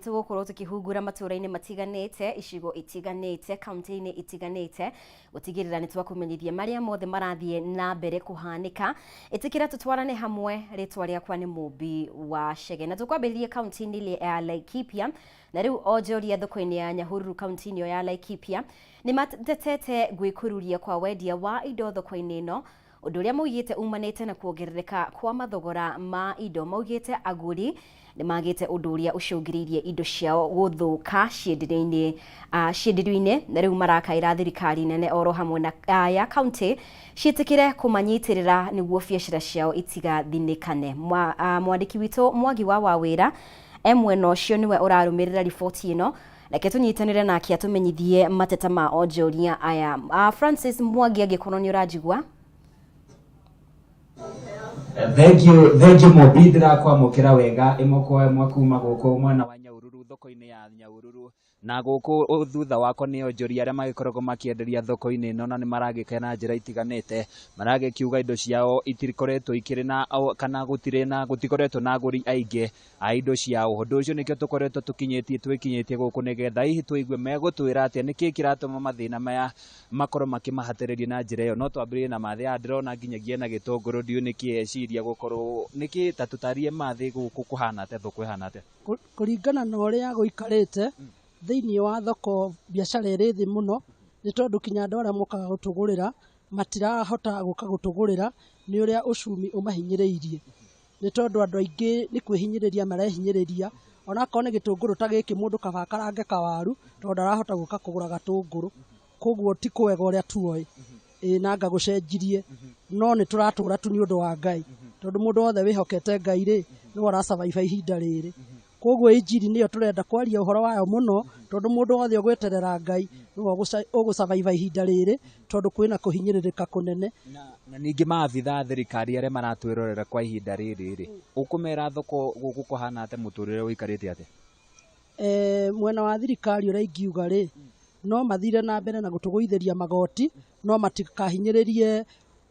Tũgũkorwo tũkĩhungura matũra-inĩ matiganĩte, icigo itiganĩte, kaunti-inĩ itiganĩte, gũtigĩrĩra nĩ twakũmenyithia marĩa mothe marathiĩ na mbere kũhanĩka. Ĩtĩkĩra tũtwarane hamwe, rĩtwa rĩakwa nĩ Mũmbi wa Chege. Na tũkwambĩrĩria kaunti-inĩ ya Laikipia, na rĩu onjoria thoko-inĩ ya Nyahururu kaunti-inĩ ĩyo ya Laikipia nĩ matetete gwĩkururia kwa wendia wa indo thoko-inĩ ĩno, ũndũ ũrĩa maugĩte umanĩte na kuongerereka kwa mathogora ma indo. Maugĩte agũri nĩ magĩte ũndũ ũrĩa ũcũngĩrĩirie indo ciao gũthũka cienderio-inĩ cienderio-inĩ, na rĩu marakaĩra thirikari nene oro hamwe na ya kaunti ciĩtĩkĩre kũmanyitĩrĩra nĩguo biacara ciao itigathinĩkane. Mwandĩki witũ Mwangi wa Wawĩra e mwena ũcio nĩwe ũrarũmĩrĩra riboti ĩno, reke tũnyitanĩre nake atũmenyithie mateta ma onjoria aya. Francis Mwangi, angĩkorwo nĩ ũranjigua. Thank you, thank you Mobi, ndĩrakwamũkĩra wega ĩmwe kwa ĩmwe kuma gũkũ mwena wa Nyahururu, thoko-inĩ ya Nyahururu. Na gũkũ thutha wakwa nĩ onjoria arĩa magĩkoragwo makĩenderia thoko-inĩ ĩno, na nĩ maragĩkena na njĩra itiganĩte. Maragĩkiuga indo ciao itikoretwo ikĩrĩ na kana gũtirĩ na gũtikoretwo na agũri aingĩ a indo ciao. Ũndũ ũcio nĩkĩo tũkoretwo tũkinyĩtie twĩkinyĩtie gũkũ nĩgetha hihi tũigue megũtwĩra atĩa, nĩkĩĩ kĩratũma mathĩna maya makorwo makĩmahatĩrĩria na njĩra ĩyo. No twambĩrĩrie na Mathĩ. Haha ndĩrona nginyagia ena gĩtũngũrũ, ndiũĩ nĩkĩ eciria gũkorwo nĩkĩ, ta tũtarie Mathĩ, gũkũ kũhana atĩa, thoko ĩhana atĩa? Kũringana na ũrĩa gũikarĩte thĩinĩ wa thoko, biacara ĩrĩ thĩ mũno, nĩ tondũ kinya andũ arĩa mokaga gũtũgũrĩra matirahota gũka gũtũgũrĩra nĩ ũrĩa ũcumi ũmahinyĩrĩirie, nĩ tondũ andũ aingĩ nĩ kwĩhinyĩrĩria marehinyĩrĩria. Onakorwo nĩ gĩtũngũrũ ta gĩkĩ, mũndũ kaba akarange kawaru tondũ ndarahota gũka kũgũra gatũngũrũ. Koguo ti kwega ũrĩa tuoĩ, ĩĩ nanga gũcenjirie, no nĩ tũratũra tu nĩ ũndũ wa Ngai, tondũ mũndũ wothe wĩhokete Ngai rĩ, nĩwe ũrasurvive ihinda rĩrĩ. Koguo injiri nĩyo tũrenda kwaria ũhoro wayo mũno, tondũ mũndũ wothe ũgweterera Ngai nĩwe ũgũsurvive ihinda rĩrĩ, tondũ kwĩna kũhinyĩrĩrĩka kũnene. Na ningĩ maabitha a thirikari arĩa maratwĩrorera kwa ihinda rĩrĩ rĩ, ũkũmera thoko gũkũ kũhana atĩa, mũtũrĩre ũikarĩte atĩa? Mwena wa thirikari ũrĩa ingiuga rĩ, no mathire na mbere na gũtũgũithĩria magoti, no matikahinyĩrĩrie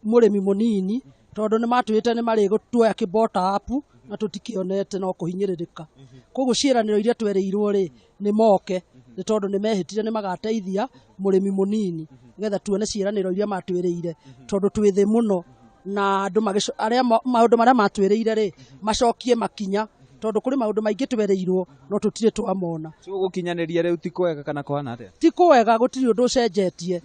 mũrĩmi mũnini, tondũ nĩ matwĩrĩte nĩ marĩgũtuoya kĩ bottom up na tũtikĩonete, no kũhinyĩrĩrĩka. Koguo ciĩranĩro iria twerĩirwo rĩ, nĩ moke, nĩ tondũ nĩ mehĩtire nĩ magateithia mũrĩmi mũnini, nĩgetha tuone ciĩranĩro iria matwĩrĩire, tondũ twĩ thĩ mũno na andũ arĩa maũndũ marĩa matwĩrĩire rĩ, macokie makinya, tondũ kũrĩ maũndũ maingĩ twerĩirwo no tũtirĩ twamona. So gũkinyanĩria rĩu ti kwega kana kũhana atĩa? Ti kwega, gũtirĩ ũndũ ũcenjetie.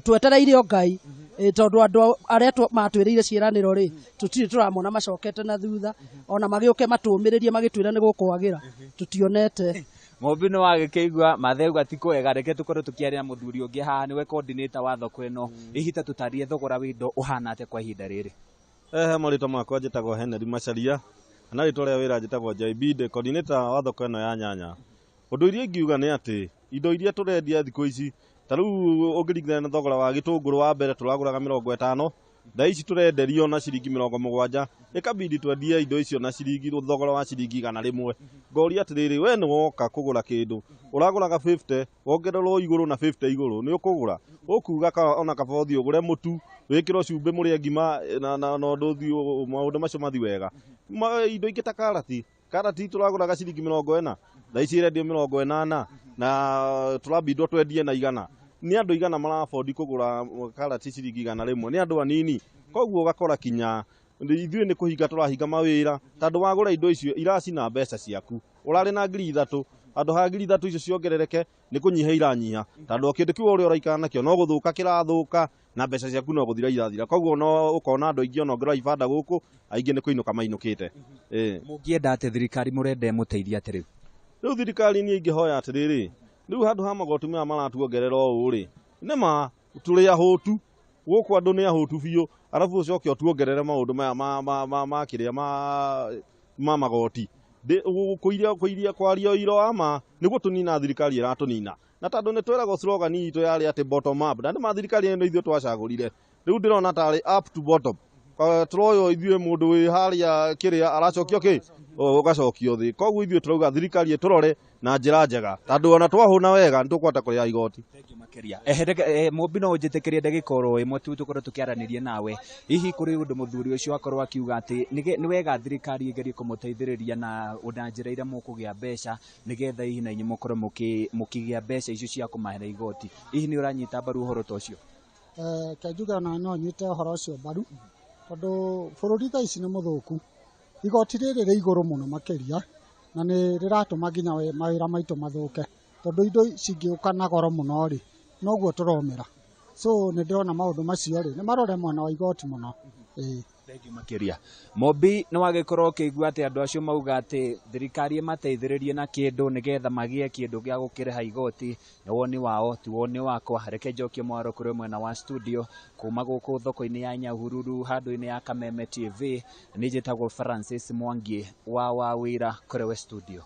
Twetereire o Ngai, tondũ andũ arĩa matwĩrĩire ciĩranĩro rĩ, tũtirĩ tũramona macokete na thutha, ona magĩũke matũmĩrĩrie magĩtwĩra nĩ gũkwagĩra, tũtionete. Mũmbi nĩ wagĩkĩigua Mathĩ auga ti kwega. Reke tũkorwo tũkĩaria na mũthuri ũngĩ haha, nĩwe coordinator wa thoko ĩno. Hihi ta tũtarie thogora wa indo ũhana atĩa kwa ihinda rĩrĩ? He marĩtwa makwa njĩtagwo Henry Macharia, na rĩtwa rĩa wĩra njĩtagwo JB, ndĩ coordinator wa thoko ĩno ya nyanya. Ũndũ iria ingiuga nĩ atĩ indo iria tũrendia thikũ ici, ta rĩu ũngĩringithania na thogora wa gĩtũngũrũ wa mbere tũragũraga 50, thaa ici tũrenderio na ciringi 70, ĩkabidi twendie indo icio na ciringi thogora wa ciringi 100. Ngoria atĩrĩrĩ, we nĩ woka kũgũra kĩndũ ũragũraga 50, wongererwo igũrũ na 50 igũrũ, nĩ ũkũgũra? Ũkuga ona kaba ũthiĩ ũgũre mũtu wĩkĩrwo cumbĩ mũrĩe ngima na ũndũ ũthiĩ maũndũ macio mathiĩ wega. Indo ingĩ ta karati, karati tũragũraga ciringi 40, thaa ici ĩrendio 80, na tũrabindwo twendie na 100. Nĩ andũ igana marabondi kũgũra karati ciringi 100? Nĩ andũ anini. Koguo ũgakora kinya ithuĩ nĩ kũhinga tũrahinga mawĩra, tondũ wagũra indo icio iracina mbeca ciaku. Ũrarĩ na 3000, handũ ha 3000 icio ciongerereke, nĩ kũnyiha iranyiha, tondũ o kĩndũ kĩu ũrĩa ũraikara nakĩo no gũthũka kĩrathũka, na mbeca ciaku no gũthira irathira. Koguo no ũkona andũ aingĩ ona ũngĩrora ibanda gũkũ, aingĩ nĩ kũinũka mainũkĩte. Mũngĩenda atĩ thirikari mũrenda ĩmũteithie atĩ rĩu? Rĩu thirikari niĩ ingĩhoya atĩrĩrĩ, rĩu handũ ha magoti maya maratuongerera ũũ rĩ, nĩ ma tũrĩ ahũtu gũkũ, andũ nĩ ahũtu biũ, arabu ũcoke ũtuongerere maũndũ maya ma kĩrĩa ma magoti. Kũiria kwaria ũira wa ma nĩguo tũnina thirikari ĩratũnina, na tondũ nĩ twĩragwo slogan itũ yarĩ atĩ bottom up, na nĩ ma thirikari ĩno ithuĩ twacagũrire, rĩu ndĩrona tarĩ up to bottom. Tũroywo ithuĩ mũndũ wĩ harĩa kĩrĩa aracokio kĩ ũgacokio thĩ. Koguo ithuĩ tũrauga thirikari ĩtũrore na njĩra njega, tondũ ona twahũna wega nĩ tũkũhota kũrĩha igoti. Thengiũ makĩria. Mũmbi no ũnjĩtĩkĩrie ndagĩka oro ĩmwe tu tũkorwo tũkĩaranĩria nawe. Hihi kũrĩ ũndũ mũthuri ũcio akorwo akiuga atĩ nĩ wega thirikari ĩgerie kũmũteithĩrĩria na njĩra iria mũkũgĩa mbeca, nĩgetha hihi na inyuĩ mũkorwo mũkĩgĩa mbeca icio cia kũmahera igoti? Hihi nĩ ũranyita mbaru ũhoro ta ũcio? Ke njuge ona no nyite ũhoro ũcio mbaru, tondũ bũrũri thaa ici nĩ mũthũku. Igoti rĩrĩ rĩ igũrũ mũno makĩria, na nĩ rĩratũma nginya mawĩra maitũ mathũke, tondũ indo cingĩũka na goro mũno rĩ, noguo tũromĩra. So nĩ ndĩrona maũndũ macio rĩ, nĩ marore mwena wa igoti mũno. Ĩĩ. Thengiũ makĩria. Mobi, nĩ wagĩkorwo ũkĩigua atĩ andũ acio mauga atĩ thirikari ĩmateithĩrĩrie na kĩndũ nĩgetha magĩe kĩndũ gĩa gũkĩrĩha igoti. Nĩ woni wao, ti woni wakwa. Reke njokie mwaro kũrĩ mwena wa studio kuma gũkũ thoko-inĩ ya Nyahururu, handũ-inĩ ya Kameme TV. Nĩ njĩtagwo Francis Mwangi wa wĩra kũrĩ we studio.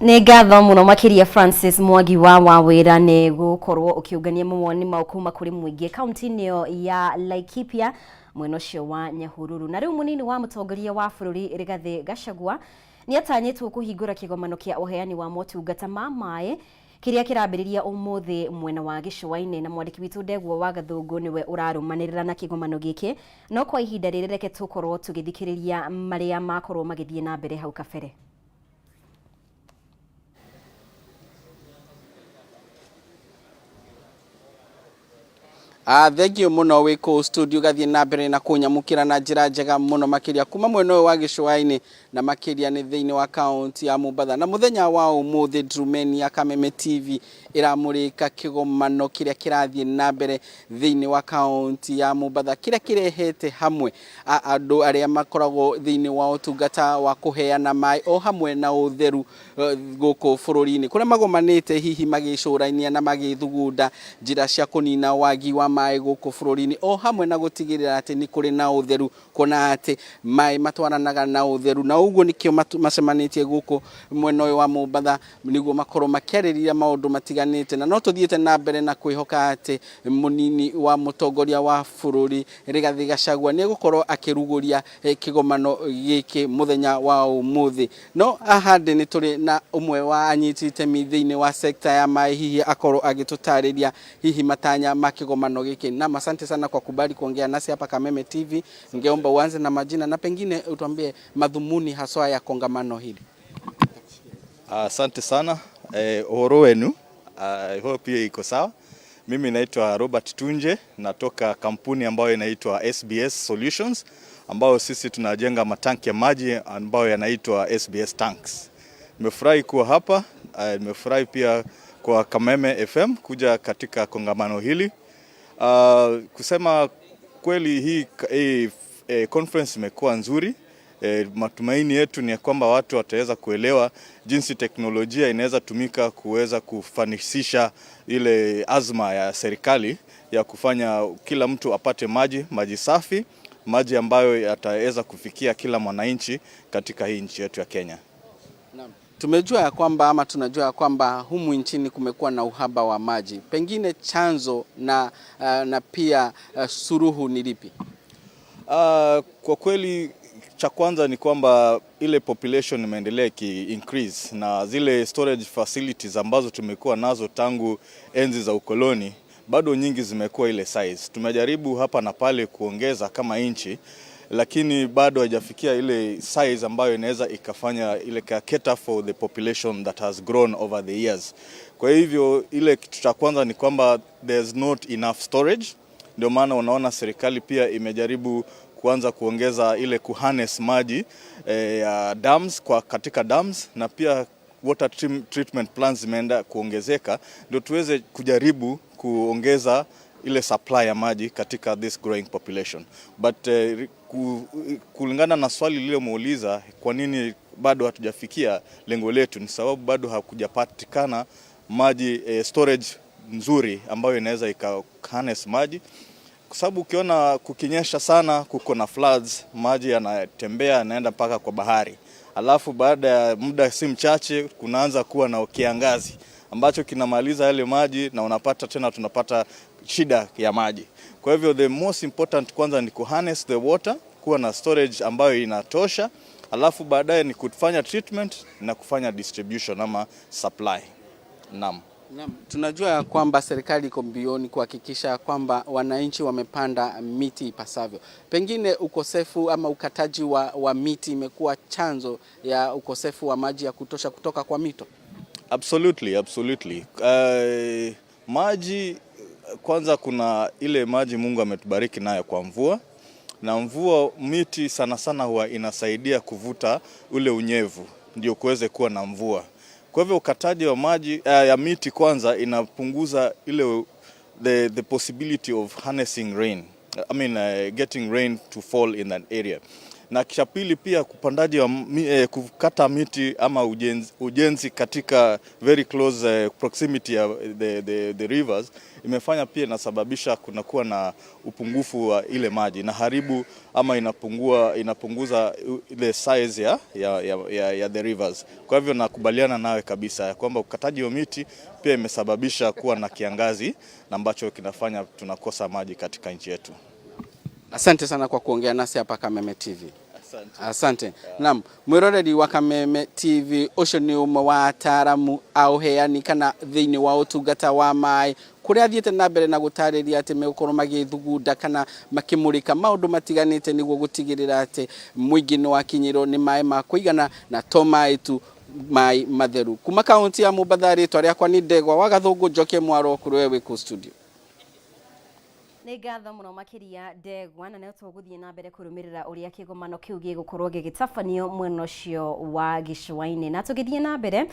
Nĩ ngatho mũno makĩria, Francis Mwangi wa Wawĩra, nĩ gũkorwo ũkĩũngania mawoni mau kuma kũrĩ mũingĩ kaunti-inĩ ĩyo ya Laikipia, mwena ũcio wa Nyahururu. Na rĩu mũnini wa mũtongoria wa bũrũri Rigathĩ Gachagua nĩ atanyĩtwo kũhingũra kĩgomano kĩa ũheani wa motungata ma maĩ kĩrĩa kĩrambĩrĩria ũmũthĩ mwena wa gĩcũa-inĩ. Na mwandĩki witũ Ndegwa wa Gathũngũ nĩwe ũrarũmanĩrĩra na kĩgomano gĩkĩ, no kwa ihinda rĩrĩ reke tũkorwo tũgĩthikĩrĩria marĩa makorwo magĩthiĩ na mbere hau kabere. Thengio mũno wĩ kũu studio, gathiĩ na mbere na kũnyamũkĩra na njĩra njega mũno makĩria kuma mwena ũyũ wa gĩcũa-inĩ, na makĩria nĩ thĩinĩ wa kaunti ya Mombatha. Na mũthenya wa ũmũthĩ Drumeni ya Kameme TV ĩramũrĩka kĩgomano kĩrĩa kĩrathiĩ na mbere thĩinĩ wa kaunti ya Mombatha, kĩrĩa kĩrehete hamwe andũ arĩa makoragwo thĩinĩ wa ũtungata wa kũheana maĩ o hamwe na ũtheru gũkũ bũrũri-inĩ, kũrĩa magomanĩte hihi magĩcũrania na magĩthugunda njĩra cia kũnina wagi wa maĩ gũkũ bũrũri-inĩ, o hamwe na gũtigĩrĩra atĩ nĩ kũrĩ na ũtheru, kuona atĩ maĩ matwaranaga na ũtheru. Na ũguo nĩkĩo macemanĩtie gũkũ mwena ũyũ wa Mombatha nĩguo makorwo makĩarĩrĩria maũndũ matiganĩte. Na no tũthiĩte na mbere na kwĩhoka atĩ mũnini wa mũtongoria wa bũrũri Rigathĩ Gachagua nĩ egũkorwo akĩrugũria kĩgomano gĩkĩ mũthenya wa ũmũthĩ. No haha ndĩ nĩ tũrĩ na ũmwe wa anyiti itemi thĩinĩ wa sekta ya maĩ, hihi akorwo agĩtũtarĩria hihi matanya ma kĩgomano gĩkĩ. Naam, asante sana kwa kubali kuongea nasi hapa Kameme TV. Ningeomba uanze na majina na pengine utuambie madhumuni haswa ya kongamano hili. Asante sana. Uhoro wenu. I hope hiyo iko sawa. Mimi naitwa Robert Tunje, natoka kampuni ambayo inaitwa SBS Solutions, ambayo sisi tunajenga matanki ya maji ambayo yanaitwa SBS tanks. Nimefurahi kuwa hapa, nimefurahi pia kwa Kameme FM kuja katika kongamano hili. Kusema kweli hii conference imekuwa nzuri. Matumaini yetu ni ya kwamba watu wataweza kuelewa jinsi teknolojia inaweza tumika kuweza kufanikisha ile azma ya serikali ya kufanya kila mtu apate maji, maji safi, maji ambayo yataweza kufikia kila mwananchi katika hii nchi yetu ya Kenya. Naam. Tumejua ya kwamba ama tunajua ya kwamba humu nchini kumekuwa na uhaba wa maji, pengine chanzo na pia suluhu ni lipi? Kwa kweli cha kwanza ni kwamba ile population imeendelea iki increase na zile storage facilities ambazo tumekuwa nazo tangu enzi za ukoloni bado nyingi zimekuwa ile size. Tumejaribu hapa na pale kuongeza kama nchi, lakini bado haijafikia ile size ambayo inaweza ikafanya ile cater for the population that has grown over the years. Kwa hivyo ile kitu cha kwanza ni kwamba there's not enough storage. Ndio maana unaona serikali pia imejaribu kuanza kuongeza ile kuharness maji ya dams kwa katika dams, na pia water treatment plants zimeenda kuongezeka ndio tuweze kujaribu kuongeza ile supply ya maji katika this growing population. But kulingana na swali lililomuuliza, kwa nini bado hatujafikia lengo letu, ni sababu bado hakujapatikana maji storage nzuri ambayo inaweza ika harness maji, kwa sababu ukiona kukinyesha sana kuko na floods, maji yanatembea yanaenda mpaka kwa bahari, alafu baada ya muda si mchache kunaanza kuwa na kiangazi ambacho kinamaliza yale maji, na unapata tena tunapata shida ya maji. Kwa hivyo the most important kwanza ni kuharness the water, kuwa na storage ambayo inatosha, alafu baadaye ni kufanya treatment na kufanya distribution ama supply. Naam. Naam, tunajua ya kwamba serikali iko mbioni kuhakikisha kwamba wananchi wamepanda miti ipasavyo. Pengine ukosefu ama ukataji wa miti imekuwa chanzo ya ukosefu wa maji ya kutosha kutoka kwa mito. Absolutely, absolutely. Maji kwanza, kuna ile maji Mungu ametubariki nayo kwa mvua, na mvua, miti sana sana huwa inasaidia kuvuta ule unyevu ndio kuweze kuwa na mvua. Kwa hivyo ukataji wa maji ya miti kwanza inapunguza ile the possibility of harnessing rain. I mean, getting rain to fall in that area. Na kisha pili pia kupandaji wa kukata miti ama ujenzi katika very close proximity ya the rivers imefanya pia inasababisha kunakuwa na upungufu wa ile maji na haribu ama inapunguza ile size ya the rivers. Kwa hivyo nakubaliana nawe kabisa ya kwamba ukataji wa miti pia imesababisha kuwa na kiangazi na ambacho kinafanya tunakosa maji katika nchi yetu. Asante sana kwa kuongea nasi hapa Kameme TV. Asante. Asante. Naam, mwiroreri wa Kameme TV, ucio nĩ ũmwe wa ataramu a ũheani kana thĩinĩ wa ũtungata wa maĩ, kũrĩa athiĩte na mbere na gũtarĩria atĩ megũkorwo magĩthugunda kana makĩmũrĩka maũndũ matiganĩte nĩguo gũtigĩrĩra atĩ mũingĩ nĩ wakinyĩrwo nĩ maĩ ma kũigana, na to maĩ tu, maĩ matheru. Kuma kaunti ya Mombatha, rĩtwa rĩakwa nĩ Ndegwa wa Gathũngũ. Njoke mwaro kũrĩ we wĩ kũ studio. Nĩ ngatho mũno makĩria, Ndegwa, na no tũgũthiĩ na mbere kũrũmĩrĩra ũrĩa kĩgomano kĩu gĩgũkorwo gĩgĩtabanio mwena ũcio wa gĩcũa-inĩ. Na tũgĩthiĩ na mbere,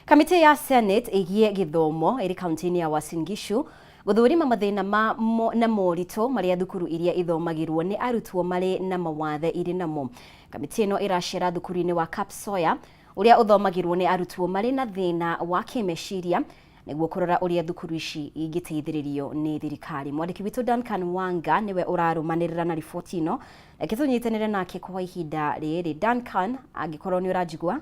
kamĩtĩ ya Senate ĩgiĩ gĩthomo ĩrĩ kaunti-inĩ ya Uasin Gishu gũthũrima mathĩna ma mo, na moritũ marĩa thukuru iria ithomagĩrwo nĩ arutwo marĩ na mawathe irĩ namo. Kamĩtĩ ĩno ĩracera thukuru-inĩ wa Kapsoya ũrĩa ũthomagĩrwo nĩ arutwo marĩ na thĩna wa kĩmeciria nĩguo kũrora ũrĩa thukuru ici ingĩteithĩrĩrio nĩ thirikari. Mwandĩki witũ Duncan Wanga nĩwe ũrarũmanĩrĩra na riboti ĩno. Reke tũnyitanĩre nake kwa ihinda rĩrĩ. Duncan, angĩkorwo nĩ ũranjigua.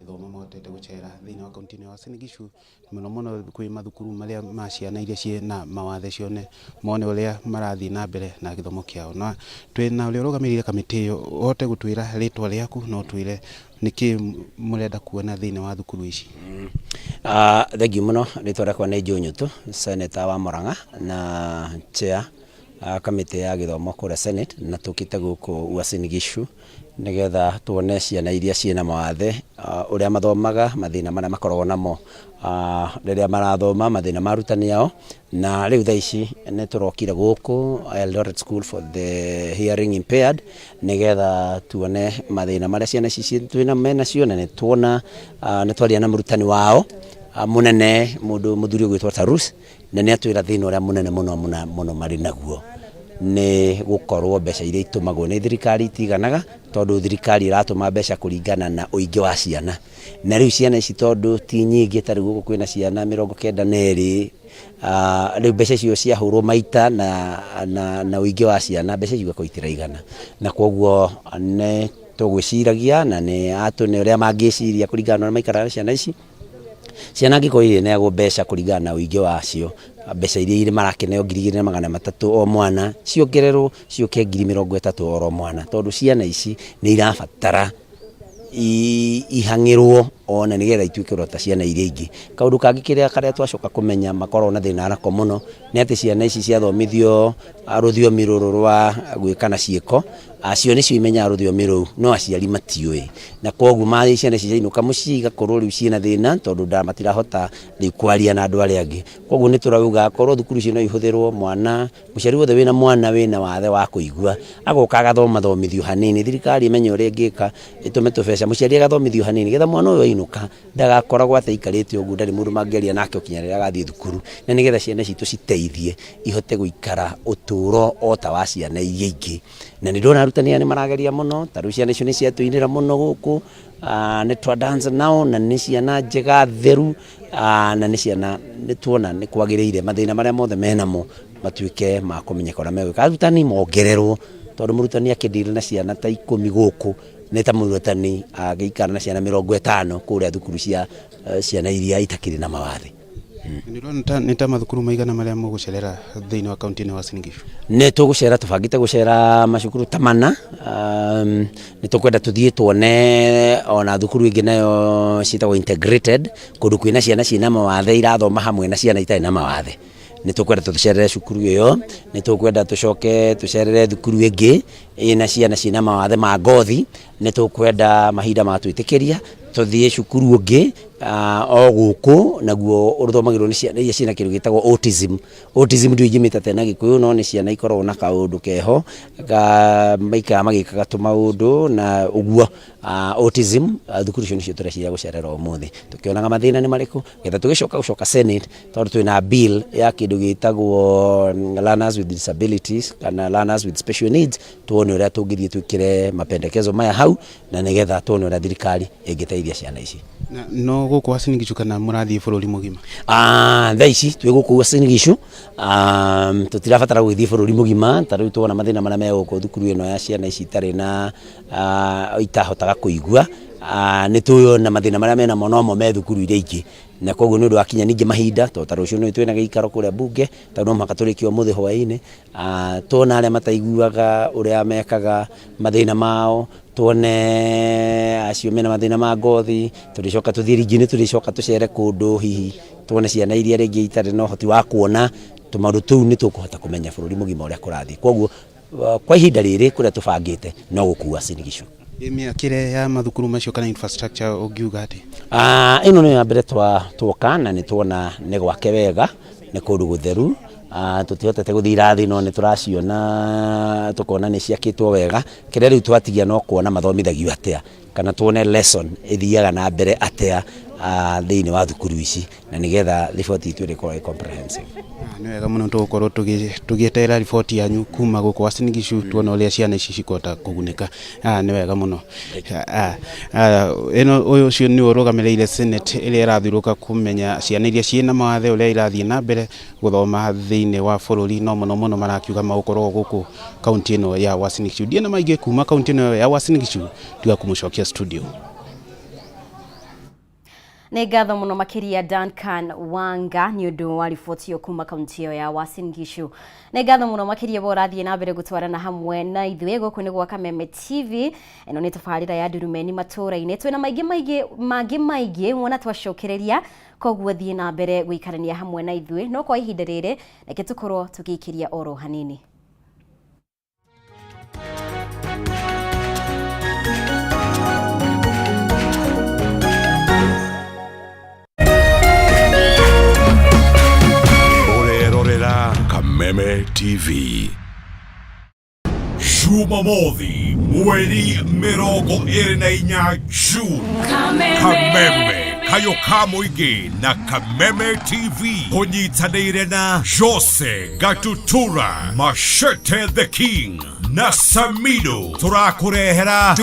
Gĩthomo mahotete gũcera thĩinĩ wa kaunti-inĩ ya Uasin Gishu, mũno mũno kwĩ mathukuru marĩa ma ciana iria ciĩ na mawathe, cione mone ũrĩa marathiĩ na mbere na gĩthomo kĩao. Na twĩ na ũrĩa ũrũgamĩrĩire kamĩtĩ ĩyo. Ũhote gũtwĩra rĩtwa rĩaku na ũtwĩre nĩkĩ mũrenda kuona thĩinĩ wa thukuru ici. Thengiũ mũno. Rĩtwa rĩakwa nĩ Joe Nyutu, senator wa Murang'a na chair kamĩtĩ ya gĩthomo kũrĩa Senate, na tũkĩte gũkũ Uasin Gishu nĩgetha tuone ciana iria ciĩna mawathe ũrĩa mathomaga, mathĩna marĩa makoragwo namo rĩrĩa marathoma, mathĩna ma arutani ao. Na rĩu thaa ici nĩ tũrokire gũkũ Eldoret School for the Hearing Impaired nĩgetha tuone mathĩna marĩa ciana ici twĩna menacio, na nĩ tuona nĩ twaria na mũrutani wao mũnene, mũndũ mũthuri ũgwĩtwo Tarus, na nĩ atwĩra thĩna ũrĩa mũnene mũno mũno mũno marĩ naguo nĩ gũkorwo mbeca iria itũmagwo nĩ thirikari itiganaga, tondũ thirikari ĩratũma mbeca kũringana na ũingĩ wa ciana, na rĩu ciana ici tondũ ti nyingĩ, ta rĩu gũkũ kwĩna ciana 92, rĩu mbeca icio ciahũrwo maita na ũingĩ wa ciana, mbeca icio igakorwo itiraigana. Na koguo nĩ tũgwĩciragia na nĩ atũ nĩ ũrĩa mangĩciria kũringana na ũrĩa maikaraga na ciana ici. Ciana angĩkorwo irĩneagwo mbeca kũringana na ũingĩ wacio, mbeca iria irĩ marakĩneo 2300 o mwana ciongererwo ciũke 30,000 oro mwana, tondũ ciana ici nĩ irabatara ihang'ĩrwo ona nĩgetha ituĩke ta ciana iria ingĩ. Kaũndũ kangĩ kĩrĩa karĩa twacoka kũmenya makoragwo na thĩna nako mũno nĩ atĩ ciana ici ciathomithio rũthiomi rũrũ rwa gwĩka na ciĩko, acio nĩcio imenyaga rũthiomi rũu, no aciari matiũĩ, na koguo ciana ici ciainũka mũciĩ igakorwo rĩu ciĩna thĩna, tondũ matirahota rĩu kwaria na andũ arĩa angĩ. Koguo nĩ tũrauga korwo thukuru icio no ihũthĩrwo, mwana mũciari wothe wĩna mwana wĩna wathe wa kũigua agoka agathoma thomithio hanini, thirikari ĩmenye ũrĩa ĩngĩka ĩtũme tũbeca, mũciari agathomithio hanini, getha mwana ũyũ ainũka ndagakoragwo atĩ aikarĩte ũguo, ndarĩ mũndũ mangĩaria nake o kinya rĩrĩa agathiĩ thukuru, na nĩgetha ciana citũ citeithie ihote gũikara ũtũro o ta wa ciana iria ingĩ. Na nĩ ndĩrona arutani aya nĩ marageria mũno. Ta rĩu ciana icio nĩ ciatũinĩra mũno gũkũ, nĩ twa dance nao, na nĩ ciana njega theru, na nĩ ciana nĩ tuona nĩ kwagĩrĩire mathĩna marĩa mothe menamo matuĩke ma kũmenyeka ũrĩa megwĩka. Arutani mongererwo, tondũ mũrutani akĩdeal na ciana ta 10 gũkũ nĩ ta mũrutani agĩikara na ciana 50 kũrĩa thukuru cia ciana iria itakĩrĩ na mawathe. Nĩ nĩ ta mathukuru maigana marĩa mũgũcerera thĩinĩ wa kaunti ĩno ya Uasin Gishu? Nĩ tũgũcera, tũbangĩte gũcera macukuru ta mana. Nĩ tũkwenda tũthiĩ tuone ona thukuru ĩngĩ nayo ciĩtagwo integrated, kũndũ kwĩna ciana ciĩna mawathe irathoma hamwe na ciana itarĩ na mawathe. Nĩ tũkwenda tũcerere cukuru ĩyo. Nĩ tũkwenda tũcoke tũcerere thukuru ĩngĩ ĩna ciana ciĩna mawathe ma ngothi. Nĩ tũkwenda mahinda matwĩtĩkĩria tũthiĩ cukuru ũngĩ o gũkũ naguo ũthomagĩrwo nĩ ciana iria ciĩna kĩndũ gĩtagwo autism. Autism ndiũĩ ingĩmĩta na Gĩkũyũ, no nĩ ciana ikoragwo na kaũndũ keho ka maikaraga magĩkaga tũmaũndũ na ũguo. Autism, thukuru icio nĩcio tũreciria gũcerera ũmũthĩ, tũkĩonaga mathĩna nĩ marĩkũ, getha tũgĩcoka gũcoka Senate, tondũ twĩna bill ya kĩndũ gĩtagwo learners with disabilities kana learners with special needs, tuone ũrĩa tũngĩthiĩ twĩkĩre mapendekezo maya hau, na nĩgetha tuone ũrĩa thirikari ĩngĩteithia ciana ici. Na no gũkũ Uasin Gishu kana mũrathiĩ bũrũri mũgima? Thaa ici twĩ gũkũ Uasin Gishu. Tũtirabatara gũgĩthiĩ bũrũri mũgima. Ta rĩu tuona mathĩna marĩa me gũkũ thukuru ĩno ya ciana ici itarĩ na itahotaga kũigua, nĩ tũĩ ona mathĩna marĩa menamo nomo me thukuru iria ingĩ, na koguo nĩ ũndũ wa kinya ningĩ mahinda, tondũ ta rũciũ nĩ twĩna gĩikaro kũrĩa bunge, tondũ no mũhaka tũrĩkie ũmũthĩ hwaĩ-inĩ. Tuona arĩa mataiguaga ũrĩa mekaga mathĩna mao, tuone acio mena mathĩna ma ngothi, tũrĩcoka tũthiĩ rĩngĩ, nĩ tũrĩcoka tũcere kũndũ hihi tuone ciana iria rĩngĩ itarĩ na ũhoti wa kuona tũmaũndũ tũu, nĩ tũkũhota kũmenya bũrũri mũgima ũrĩa kũrathiĩ. Koguo kwa ihinda rĩrĩ kũrĩa tũbangĩte no gũkũ Uasin Gishu. Mĩakĩre ya mathukuru macio kana infrastructure ũngiuga atĩ? Ĩno nĩyo ya mbere twoka na nĩ tuona nĩ gwake wega, nĩ kũndũ gũtheru. Tũtihotete gũthiĩ irathi, no nĩ tũraciona, tũkona nĩ ciakĩtwo wega. Kĩrĩa rĩu twatigia no kuona mathomithagio atĩa, kana tuone lesson ĩthiaga na mbere atĩa thĩinĩ wa thukuru ici, na nĩgetha riboti itũ ĩrĩkorwo ĩ comprehensive. Nĩ wega mũno, tũgũkorwo tũgĩeterera riboti yanyu kuma gũkũ Uasin Gishu, tuone ũrĩa ciana ici cikũhota kũgunĩka. Nĩ wega mũno. Ĩno ũyũ ũcio nĩwe ũrũgamĩrĩire Senate ĩrĩa ĩrathiũrũrũka kũmenya ciana iria ciĩna mawathe ũrĩa irathiĩ na mbere gũthoma thĩinĩ wa bũrũri, no mũno mũno marakiuga magũkorwo gũkũ kaunti ĩno ya Uasin Gishu. Ndiĩ na maingĩ kuma kaunti ĩno ya Uasin Gishu tiga kũmũcokia studio. Nĩ ngatho mũno makĩria Duncan Wanga nĩ ũndũ wa riboti ĩyo kuma kaunti ĩyo ya Uasin Gishu. Nĩ ngatho mũno makĩria bo ũrathiĩ na mbere gũtwarana hamwe na ithuĩ. Gũkũ nĩ gwa Kameme TV, ĩno nĩ tabarĩra ya Ndurumeni matũũra-inĩ. Twĩna maingĩ maingĩ mangĩ maingĩ wona twacokereria, koguo thiĩ na mbere gũikarania hamwe na ithuĩ, no kwa ihinda rĩrĩ reke tũkorwo tũgĩikĩria oro hanini. Ũrerorera Kameme TV. Jumamothi mweri 24 June, Kameme kayo ka mũingĩ na Kameme TV kũnyitanĩire na Jose Gatutura, Machete the King na Samido, tũrakũrehera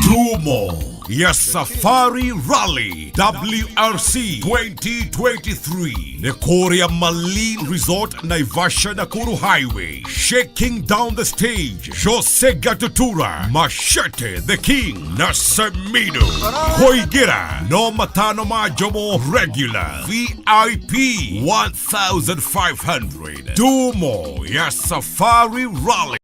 Dumo ya Safari Rally WRC 2023 nĩ kũrĩa Malin Resort, Naivasha, Nakuru Highway. Shaking down the stage, Jose Gatutura, Machete the King na Samido. Kũingĩra no matano ma njomo regular, VIP 1500. Dumo ya Safari Rally.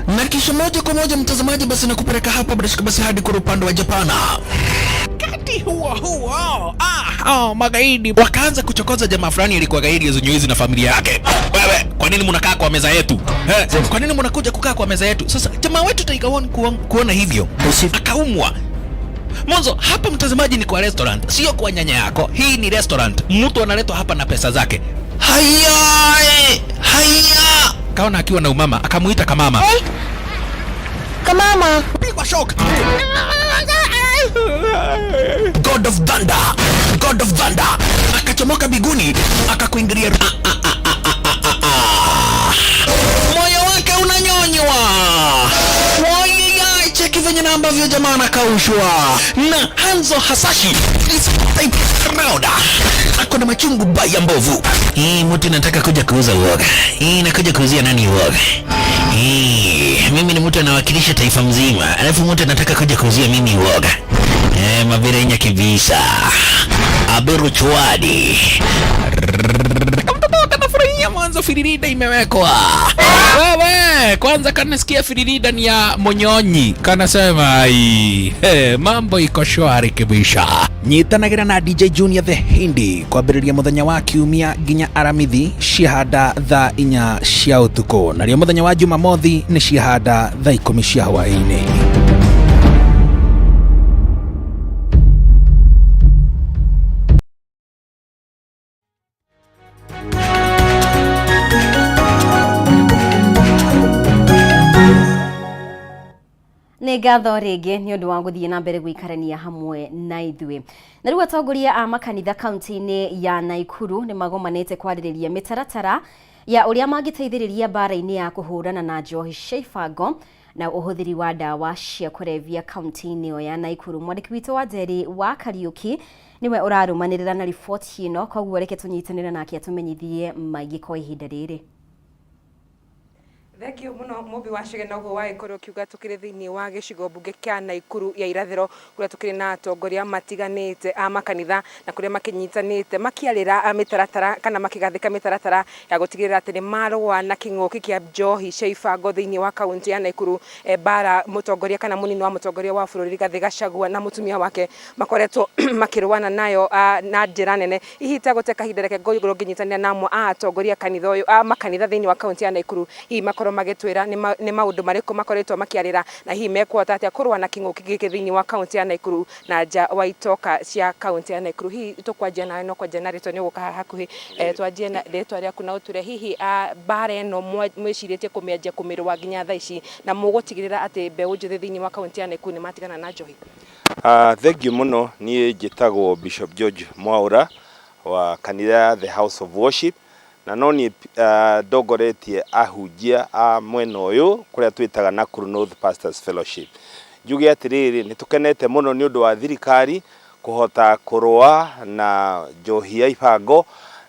Na kisha moja kwa moja mtazamaji, basi nakupeleka hapa bila shaka basi hadi kwa upande wa Japana. Wakati huo huo, magaidi wakaanza kuchokoza jamaa fulani alikuwa gaidi ya hizi na familia yake. Wewe Kwa nini mnakaa kwa meza yetu? Kwa nini mnakuja kukaa kwa meza yetu? Sasa jamaa wetu Tiger One kuona hivyo akaumwa. Mwanzo hapa mtazamaji ni kwa restaurant, sio kwa nyanya yako. Hii ni restaurant, mtu analetwa hapa na pesa zake. Haya, haya, kaona akiwa na umama, akamuita kamama. Hey. Kamama. Pigwa shock. God of Thunder, God of Thunder akachomoka biguni akakuingilia. Moyo wake unanyonywa. Wai, cheki venye na ambavyo jamaa anakaushwa na Hanzo Hasashi is type round. Ako na machungu baya mbovu. Hii mtu nataka kuja kuuza uoga. Hii nakuja kuuzia nani uoga? Hii mimi ni mtu anawakilisha taifa mzima, alafu mtu anataka kuja kuuzia mimi uoga. Mabirenya kibisa. Aberu chwadi. Kamtoto kanafurahia mwanzo firirida imewekwa. Wewe kwanza kanasikia firirida ni ya Monyonyi, kanasema ai, hey, mambo iko shwari kibisha. Nyitanagira na DJ Junior the Hindi kwambĩrĩria mũthenya wa kiumia nginya aramithi ciahanda thaa 4 cia ũtukũ, narĩo mũthenya wa Jumamothi nĩ ciahanda thaa 10 cia hwaĩ-inĩ. Nĩ ngatho rĩngĩ nĩ ũndũ wa gũthiĩ na mbere gũikarania hamwe na ithuĩ. Na rĩu atongoria a makanitha kaunti-inĩ ya Naikuru nĩ magomanĩte kwarĩrĩria mĩtaratara ya ũrĩa mangĩteithĩrĩria mbara-inĩ ya kũhũrana na njohi cia ibango na ũhũthĩri wa ndawa cia kũrebia kaunti-inĩ ĩyo ya Naikuru. Mwandĩki witũ wa Njeri wa Kariũki nĩwe ũrarũmanĩrĩra na riboti ĩno, koguo reke tũnyitanĩre nake atũmenyithie maingĩ kwa ihinda rĩrĩ. Thengiũ mũno Mũmbi wa Chege, noguo wagĩkorwo ũkiuga tũkĩrĩ thĩinĩ wa gĩcigo mbunge kĩa Naikuru ya irathĩro kũrĩa tũkĩrĩ na atongoria matiganĩte a makanitha na kũrĩa makĩnyitanĩte makĩarĩra mĩtaratara kana makĩgathĩka mĩtaratara ya gũtigĩrĩra atĩ nĩ marũa na kĩng'ũki kĩa njohi cia ibango thĩinĩ wa kaunti ya Naikuru. Bara mũtongoria kana mũnini wa mũtongoria wa bũrũri Rigathĩ Gachagua na mũtumia wake makoretwo makĩrũana nayo na njĩra nene. Hihi itegũte kahinda, reke ngorwo ngĩnyitanĩra na amwe a atongoria kanitha ũyũ a makanitha thĩinĩ wa kaunti ya Naikuru, hihi makorwo magĩtwĩra nĩ maũndũ marĩkũ makoretwo makĩarĩra na hihi mekuhota atĩa kũrũa na kĩng'ũki gĩkĩ thĩinĩ wa kaunti ya Naikuru na nja wa itoka cia kaunti ya Naikuru. Hihi tũkwanjia nawe, no kwanjia na rĩtwa nĩ ũgũka haha hakuhĩ. Twanjie na rĩtwa rĩaku na ũtwĩre hihi mbara ĩno mwĩcirĩtie kũmĩanjia kũmĩrũa nginya thaa ici na mũgũtigĩrĩra atĩ mbeũ njĩthĩ thĩinĩ wa kaunti ya Naikuru nĩ matigana na njohi. Thengiũ mũno. Niĩ njĩtagwo Bishop George Mwaura wa kanitha ya The House of Worship, na no niĩ ndongoretie ahunjia a mwena ũyũ kũrĩa twĩtaga Nakuru North Pastors Fellowship. Njuge atĩrĩrĩ, nĩ tũkenete mũno nĩ ũndũ wa thirikari kũhota kũrũa na njohi ya ibango,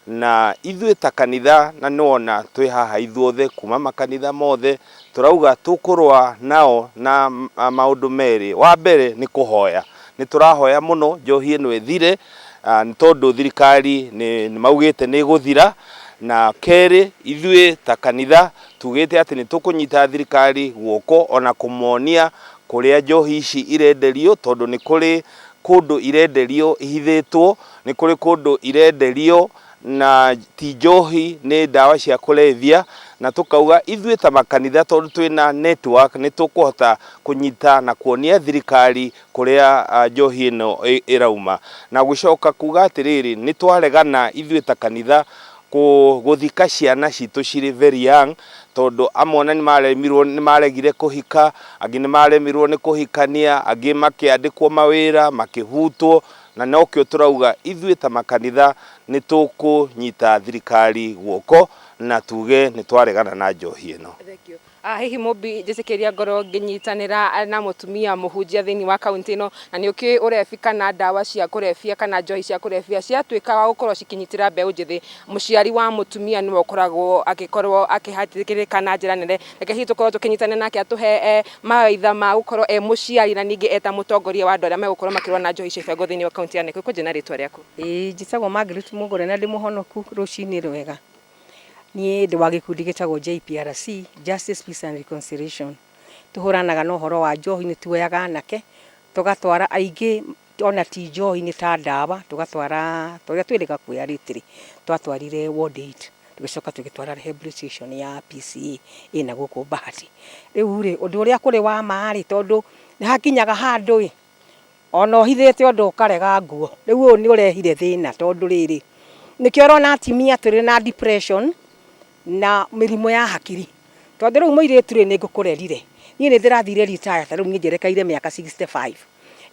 na ithuĩ ta kanitha, na nĩwona twĩ haha ithuothe kuma makanitha mothe, tũrauga tũkũrũa nao na maũndũ merĩ. Wa mbere nĩ kũhoya, nĩ tũrahoya mũno njohi ĩno ĩthire, nĩ tondũ thirikari nĩ maugĩte nĩ ĩgũthira. Na kerĩ, ithuĩ ta kanitha tugĩte atĩ nĩ tũkũnyita thirikari guoko ona kũmonia kũrĩa njohi ici irenderio, tondũ nĩ kũrĩ kũndũ irenderio ihithĩtwo, nĩ kũrĩ kũndũ irenderio na ti njohi, nĩ ndawa cia kũrebia. Na tũkauga ithuĩ ta makanitha, tondũ twĩna network, nĩ tũkũhota kũnyita na kuonia thirikari kũrĩa njohi ĩno ĩrauma. Na gũcoka kuga atĩrĩrĩ, nĩ twaregana ithuĩ ta kanitha gũthika ciana citũ cirĩ very young, tondũ amwe ona nĩ maregire kũhika, angĩ nĩ maremirwo nĩ kũhikania, angĩ makĩandĩkwo mawĩra makĩhutwo. Na nokĩo tũrauga ithuĩ ta makanitha nĩ tũkũnyita thirikari guoko na tuge nĩ twaregana na njohi ĩno. Hihi Mũmbi njĩtĩkĩria ngorwo ngĩnyitanĩra na mũtumia mũhunjia thĩinĩ wa kaunti ĩno, na nĩ ũkĩũĩ ũrebi kana ndawa cia kũrebia kana njohi cia kũrebia ciatuĩka wa gũkorwo cikĩnyitĩra mbeũ njĩthĩ, mũciari wa mũtumia nĩwe ũkoragwo agĩkorwo akĩhatĩrĩrĩka na njĩra nene. Reke hihi tũkorwo tũkĩnyitanĩra nake atũhe mawaitha ma gũkorwo e mũciari na ningĩ eta mũtongoria wa andũ arĩa megũkorwo makĩrũa na njohi cia ibango thĩinĩ wa kaunti ya Nakuru. Kwanjia na rĩtwa rĩaku. Ĩĩ, njĩtagwo Margaret Mũgũre na ndĩ mũhonoku. Rũcinĩ rwega. Niĩ ndĩ wa gĩkundi gĩtagwo JPRC, Justice, Peace and Reconciliation. Tũhũranaga na ũhoro wa njohi, nĩ tuoyaga anake tũgatwara aingĩ, ona ti njohi, nĩ ta ndawa, tũgatwara torĩa twĩrĩga kuoya rĩtĩrĩ twatwarire ward 8. Tũgĩcoka tũgĩtwara rehabilitation ya PCA ĩna gũkũ Bahati. Rĩu rĩ, ũndũ ũrĩa kũrĩ wa ma rĩ, tondũ nĩ hakinyaga handũ ĩ, ona ũhithĩte ũndũ ũkarega nguo. Rĩu ũyũ nĩ ũrehire thĩna tondũ rĩrĩ, nĩkĩo ũrona atumia tũrĩ na depression na mĩrimũ ya hakiri. Tondũ rĩu mũirĩtu rĩ, nĩ ngũkũrerire. Niĩ nĩ ndĩrathire retire, ta rĩu niĩ njerekeire mĩaka 65.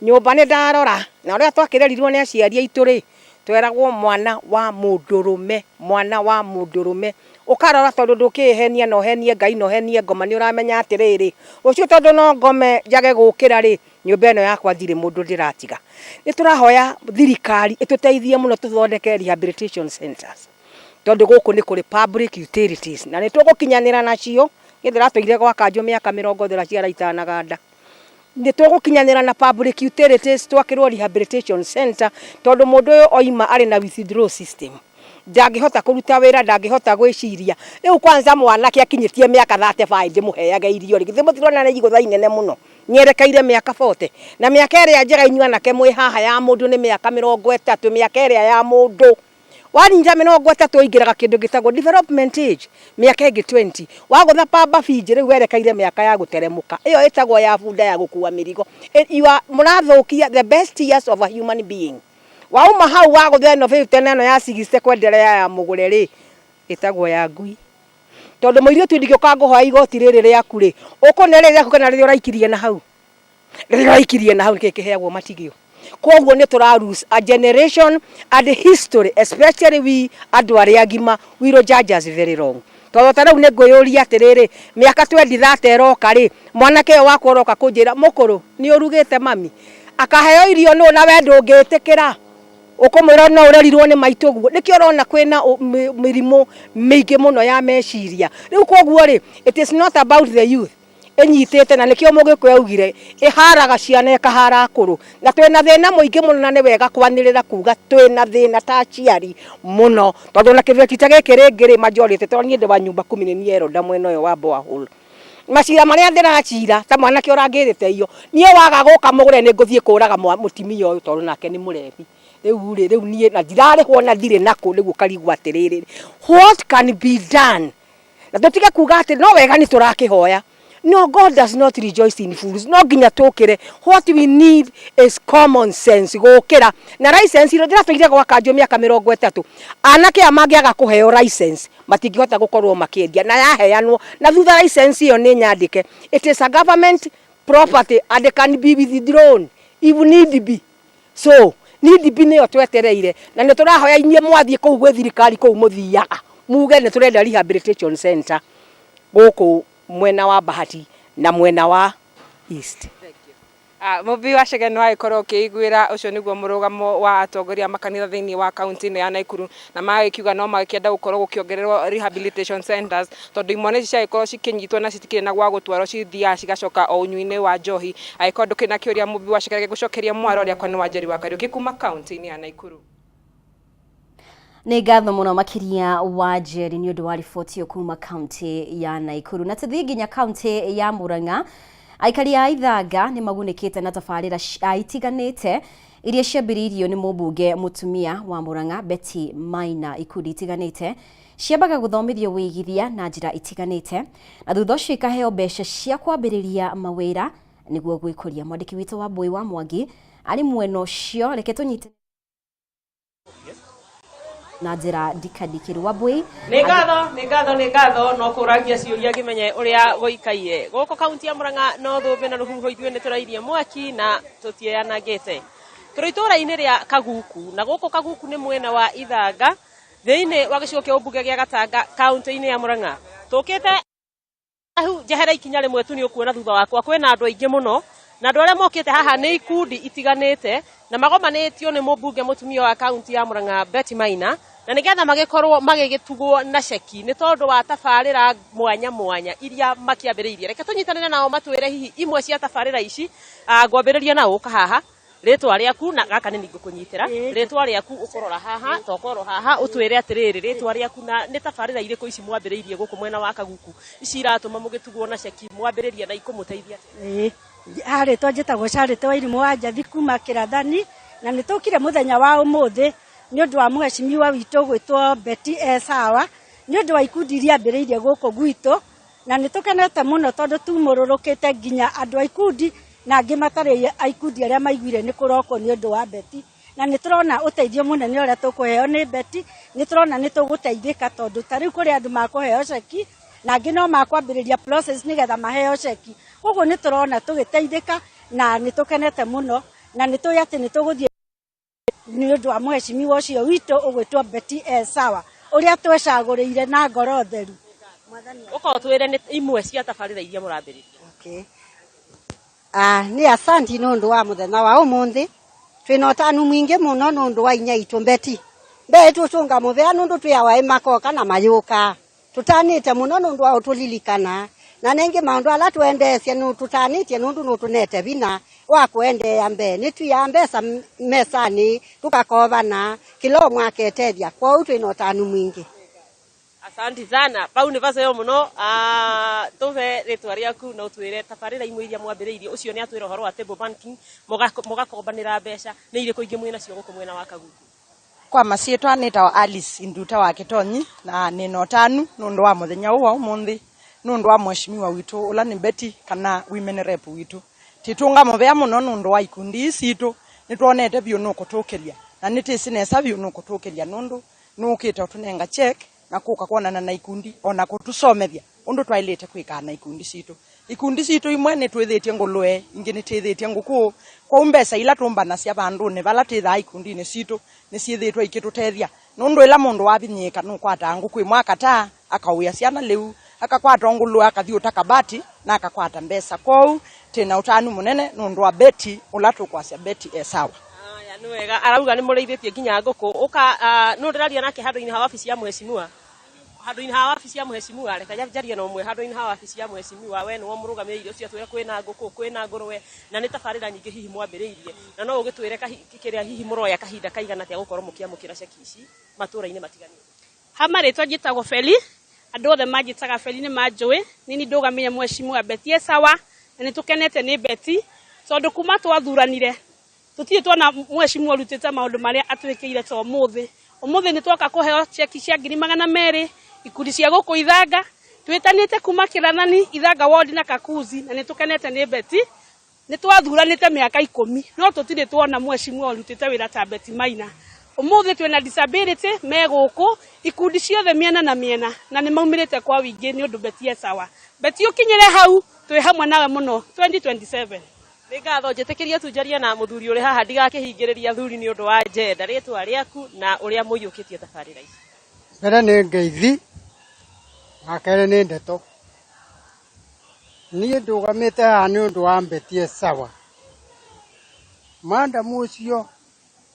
Nyũmba nĩ ndarora, na ũrĩa twakĩrerirwo nĩ aciari aitũ rĩ, tweragwo mwana wa mũndũrũme, mwana wa mũndũrũme. Ũkarora tondũ ndũkĩĩhenia na ũhenie Ngai na ũhenie ngoma, nĩ ũramenya atĩrĩrĩ, rũciũ tondũ no ngome njage gũkĩra rĩ, nyũmba ĩno yakwa ndirĩ mũndũ ndĩratiga. Nĩ tũrahoya thirikari ĩtũteithie mũno tũthondeke rehabilitation centers. Tondũ gũkũ nĩ kũrĩ public utilities na nĩ tũgũkinyanĩra nacio. Niĩ ndĩratũire gwa kanjũ mĩaka 30 ndĩraciara itanaganda. Nĩ tũgũkinyanĩra na public utilities twakĩrwo rehabilitation center, tondũ mũndũ ũyũ oima arĩ na withdrawal system. Ndangĩhota kũruta wĩra, ndangĩhota gwĩciria. Rĩu kwanza mwanake akinyĩtie mĩaka 35 ndĩmũheage irio rĩ, githĩ mũtirona nĩ igũtha inene mũno? Nĩerekeire mĩaka 40. Na mĩaka ĩrĩa njega inyuĩ anake mwĩ haha ya mũndũ nĩ mĩaka 30, mĩaka ĩrĩa ya mũndũ. Wanyita 30 ũingĩraga kĩndũ gĩtagwo development age, mĩaka ĩngĩ 20. Wagũtha pamba binjĩ rĩu werekeire mĩaka ya gũteremũka. Ĩyo ĩtagwo ya bunda ya gũkua mĩrigo. You are mũrathũkia the best years of a human being. Wauma hau wagũtha ĩno 50 na ĩno ya 60 kwenderea ya mũgũre rĩ, ĩtagwo ya ngui. Tondũ mũirĩtu ndingĩũka ngũhoya igoti rĩrĩ rĩaku rĩ, ũkũne rĩrĩ rĩaku kana rĩrĩa ũraikirie na hau? Rĩrĩa ũraikirie na hau nĩkĩĩ kĩheagwo matigio? Koguo nĩ tũra lose a generation and history, especially we andũ arĩa agima, we will judge us very wrong. Tondũ ta rĩu nĩ ngwĩyũria atĩrĩrĩ, mĩaka 20 30 ĩroka rĩ, mwanake ũyũ wakwa ũroka kũnjĩra mũkũrũ nĩ ũrugĩte mami, akaheo irio nũ na we ndũngĩtĩkĩra? Ũkũmwĩra no ũrerirwo nĩ maitũ ũguo. Nĩkĩo ũrona kwĩna mĩrimũ mĩingĩ mũno ya meciria. Rĩu koguo rĩ, it is not about the youth. Ĩnyitĩte na nĩkĩo mũgĩkũyũ augire ĩharaga ciana ĩkahara akũrũ. Na twĩna thĩna mũingĩ mũno na nĩ wega kwanĩrĩra kuga twĩna thĩna ta aciari mũno. Tondũ ona kĩbeti ta gĩkĩ rĩngĩ rĩ, majority, tondũ niĩ ndĩ wa nyumba kumi nĩ niĩ elder mwena ũyũ wa borehole. Macira marĩa ndĩracira ta mwanake ũrangĩrĩte iyo, niĩ waga gũka mũgũre nĩ ngũthiĩ kũraga mũtumia ũyũ tondũ nake nĩ mũrebi. Rĩu rĩ, rĩu niĩ na ndirarĩhwo na ndirĩ nakũ, rĩu ũkarigwo atĩrĩrĩ, what can be done? Na tũtige kuga atĩ no wega nĩ tũrakĩhoya. No, God does not rejoice in fools. No nginya tũkĩre. What we need is common sense. Gũkĩra. Na license ĩrĩa ndĩratũire gwa kanjũ mĩaka 30. Anake aya mangĩaga kũheo license, matingĩhota gũkorwo makĩendia. Na yaheanwo, na thutha license ĩyo nĩ nyandĩke. It is a government property and it can be withdrawn if need be. So, need be nĩyo twetereire. Na nĩ tũrahoya inyuĩ mwathiĩ kũu gwĩ thirikari kũu mũthiaga. Muge nĩ tũrenda rehabilitation center gũkũ mwena wa Bahati na mwena wa East. Mũmbi wa Chege nĩ wagĩkorwo ũkĩiguĩra ũcio nĩguo mũrũgamo wa atongoria a makanitha thĩinĩ wa kaunti ĩno ya Nakuru, na magĩkiuga no magĩkĩenda gũkorwo gũkĩongererwo rehabilitation centers, tondũ imwana ici ciagĩkorwo cikĩnyitwo na citikĩrĩ na gwa gũtwarwo, cithiaga cigacoka o ũnyui-inĩ wa njohi. Angĩkorwo ndũkĩrĩ na kĩũria, Mũmbi wa Chege, reke ngũcokerie mwaro rĩakwa nĩ Wanjeri wa Kariũki kuma kaunti-inĩ ya Nakuru. Nĩ ngatho mũno makĩria wa Njeri nĩ ũndũ wa riboti ĩyo kuma kaunti ya Nakuru. Na tũthiĩ nginya kaunti ya Murang'a. Aikari a Ithanga nĩ magunĩkĩte na tabarĩra itiganĩte iria ciambĩrĩirio nĩ mũmbunge mũtumia wa Murang'a Betty Maina. Ikundi itiganĩte ciambaga gũthomithio wĩigithia na njĩra itiganĩte na thutha ũcio ikaheo mbeca cia kwambĩrĩria mawĩra nĩguo gwĩkũria. Mwandĩki witũ wa Mbui wa Mwangi arĩ mwena ũcio, reke tũnyite na njĩra ndikandikĩru. Wambui, Nĩ ngatho, nĩ ngatho, nĩ ngatho. No kũragia ciũria ngĩmenye ũrĩa gũikaire gũkũ kaunti ya Murang'a. No thũmbĩ na rũhuho, ithuĩ nĩ tũrairie mwaki na tũtiĩyanangĩte. Tũrĩ itũũra-inĩ rĩa Kaguku, na gũkũ Kaguku nĩ mwena wa Ithanga thĩinĩ wa gĩcigo kĩa ũmbunge gĩa Gatanga kaunti-inĩ ya Murang'a. Tũkĩte hau njehere ikinya rĩmwe tu nĩ ũkuona thutha wakwa kwĩna andũ aingĩ mũno, na andũ arĩa mokĩte haha nĩ ikundi itiganĩte na magomanĩtio nĩ mũmbunge mũtumia wa kaunti ya Murang'a Betty Maina, na nĩgetha magĩkorwo magĩgĩtugwo na ceki nĩ tondũ wa tabarĩra mwanya mwanya iria makĩambĩrĩirie. Reke tũnyitanĩre nao matwĩre hihi imwe cia tabarĩra ici. Ngwambĩrĩria na ũka haha, rĩtwa rĩaku, na gaka nĩ ngũkũnyitĩra rĩtwa rĩaku, ũkũrora haha tokorwo haha, ũtwĩre atĩrĩrĩ, rĩtwa rĩaku na nĩ tabarĩra irĩkũ ici mwambĩrĩirie gũkũ mwena wa Kaguku ici iratũma mũgĩtugwo na ceki, mwambĩrĩria na ikũmũteithia atĩa? Ĩĩ, harĩtwa njĩtagwo Charity wa Irimũ wa Njathi kuma Kĩrathani, na nĩ tũkire mũthenya wa ũmũthĩ nĩ ũndũ wa mũhecimiwa witũ gwĩtwo Betty e sawa. Nĩ ũndũ wa ikundi iria ambĩrĩirie gũkũ gwitũ, na nĩ tũkenete mũno tondũ tumũrũrũkĩte nginya andũ a ikundi na angĩ matarĩ a ikundi arĩa maiguire nĩ kũrokwo nĩ ũndũ wa Betty. Na nĩ tũrona ũteithio mũnene ũrĩa tũkũheo nĩ Betty, nĩ tũrona nĩ tũgũteithĩka tondũ ta rĩu kũrĩ andũ makũheo ceki na angĩ no makwambĩrĩria process nĩgetha maheo ceki. Koguo nĩ tũrona tũgĩteithĩka na nĩ tũkenete mũno na nĩ tũĩ atĩ nĩ tũgũthiĩ nĩ ũndũ wa mheshimiwa ũcio witũ ũgwĩtwo Betty Esawa ũrĩa twecagũrĩire na ngoro theru. Ũka ũtwĩre nĩ imwe cia tabarĩra iria mũrambĩrĩria. Okay. Ah, nĩ asanti nĩ ũndũ wa mũthenya wa ũmũnthĩ twĩna ũtanu mwingĩ mũno nĩ ũndũ wa inya itũ Betty mbee tũcũnga mũvea nũndũ twĩ awaĩ makoka na mayũka tũtanĩte mũno nĩ ũndũ wa ũtũlilikana na nengĩ maũndũ ala twendeesye nĩ tũtanĩtie nũndũ nũtũnete vina wa kũendeea mbee nĩ twiaa mbesa mesani tũkakovana kĩla ũmwe aketethya kwoou twĩna ũtanu mwingĩ. Asanti sana pau nĩ vaseo mũno. Tũhe rĩtwa rĩaku na ũtwĩre tabarĩra imwe iria mwambĩrĩirie. Ũcio nĩ atwĩra ũhoro wa table banking, mũgakombanĩra mbeca. Nĩ irĩkũ ingĩ mwĩ nacio gũkũ mwena wa Kaguku? Kwa masyĩtwa nĩtawa Alice Nduta wa Kĩtonyi na nĩna ũtanu nũndũ wa mũthenya ũũ wa ũmũnthĩ nũndũ wa mheshimiwa witũ ũla nĩ Betty kana women rep witũ tĩtũnga mũvea mũno nũndũ wa ikundi ii citũ nĩtwonete biũ nũkũtũkĩria na nĩtĩsĩ nesa biũ nũkũtũkĩria nũndũ nũkĩte ũtũnenga check na kũka kwonana na ikundi ona kũtũsomethia ũndũ twaĩlĩte kwĩkaa na ikundi citũ. Ikundi citũ imwe nĩtwĩthĩtie ngũlũe ingĩ nĩtĩthĩtie ngũkũ kwou mbesa ila tũmbanasya vandũnĩ vala twĩthaa ikundinĩ citũ nĩsyĩthĩtwe ikĩtũtethya nũndũ ĩla mũndũ wavinyĩka nũkwataa ngũkũ ĩmwe akataa akauĩa syana lĩu akakwata ngũlũe akathi ũta kabati na akakwata mbesa kwou twĩna ũtanu mũnene nũndũ wa Betty ũla tũkwasya Betty esawa. Aya nĩ wega arauga nĩ mũrĩithĩtie nginya ngũkũ. Ũka nũ ndĩraria nake handũ-inĩ ha wabici ya mheshimiwa, handũ-inĩ ha wabici ya mheshimiwa, reke njarie na ũmwe handũ-inĩ ha wabici ya mheshimiwa. We nĩwe mũrũgamĩrĩri ũcio, atwĩre kwĩna ngũkũ, kwĩna ngũrwe na nĩ tabarĩra nyingĩ hihi mwambĩrĩirie, na no ũgĩtwĩre kĩrĩa hihi mũroya kahinda kaigana atĩa gũkorwo mũkĩamũkĩra ceki ici matũra-inĩ matiganĩte. Ha marĩtwa njĩtagwo Feli, andũ othe manjĩtaga Feli nĩ manjũĩ, nĩ niĩ ndũgamĩire mheshimiwa Betty Esawa na nĩ tũkenete nĩ Betty tondũ kuma twathuranire tũtirĩ tuona mheshimiwa ũrutĩte maũndũ marĩa atwĩkĩire ta ũmũthĩ. Ũmũthĩ nĩ twoka kũheo ceki cia 200,000 ikundi cia gũkũ Ithanga twĩtanĩte kuma Kĩrathani, Ithanga ward na Kakuzi na nĩ tũkenete nĩ Betty. Nĩ twathuranĩte mĩaka 10 no tũtirĩ tuona mheshimiwa ũrutĩte wĩra ta Betty Maina. Ũmũthĩ twĩna disability me gũkũ ikundi ciothe mĩena na mĩena na nĩ maumĩrĩte kwa wĩingĩ nĩ ũndũ Betty Esawa. Betty ũkinyĩre hau twĩ hamwe nawe mũno 2027. Nĩ ngatho, njĩtĩkĩrie tu njarie na mũthuri ũrĩ haha ndigakĩhingĩrĩria athuri nĩ ũndũ wa njenda. Rĩtwa rĩaku na ũrĩa mũiyũkĩtie tabarĩra ici. Mbere nĩ ngeithi, wa kerĩ nĩ ndeto. Niĩ ndũgamĩte haha nĩ ũndũ wa Betty Esawa. Madam ũcio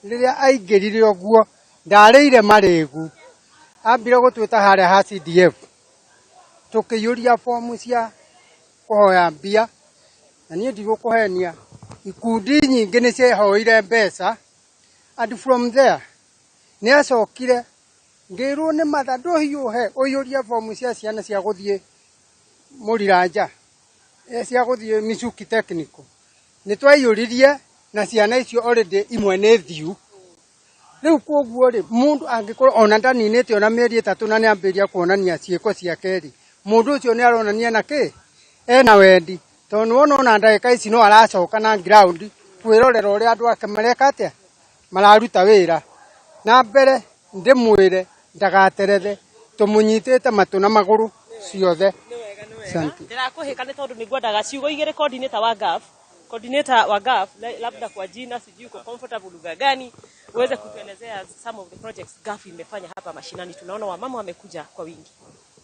rĩrĩa aingĩrire ũguo ndarĩire marĩgu, ambire gũtwĩta harĩa ha CDF tũkĩiyũria fomu cia kũhoya mbia, na niĩ ndigũkũhenia ikundi nyingĩ nĩ ciahoire mbeca, and from there nĩ acokire ngĩrwo nĩ matha ndũhiũhe ũiyũrie fomu cia ciana cia gũthiĩ Mũriranja, cia gũthiĩ Michuki Technical. Nĩ twaiyũririe na ciana icio already imwe nĩ thiu. Rĩu koguo rĩ, mũndũ angĩkorwo ona ndaninĩte ona mĩeri 3 na nĩambĩrĩria kuonania ciĩko ciake rĩ, mũndũ ũcio nĩ aronania na kĩ? Ena wendi. Tondũ nĩwona ona ndagĩka ici no aracoka na ground kwĩrorera ũrĩa andũ ake mareka atĩa? Mararuta wĩra. Na mbere ndĩmwĩre ndagaterethe, tũmũnyitĩte matũ na magũrũ ciothe. Asante. Ndĩrakũhĩka nĩ tondũ nĩngwendaga ciugo igĩrĩ coordinator wa GAF. Coordinator wa GAF, labda kwa jina sijui uko comfortable lugha gani, uweze kutuelezea some of the projects GAF imefanya hapa mashinani. Tunaona wamama wamekuja kwa wingi.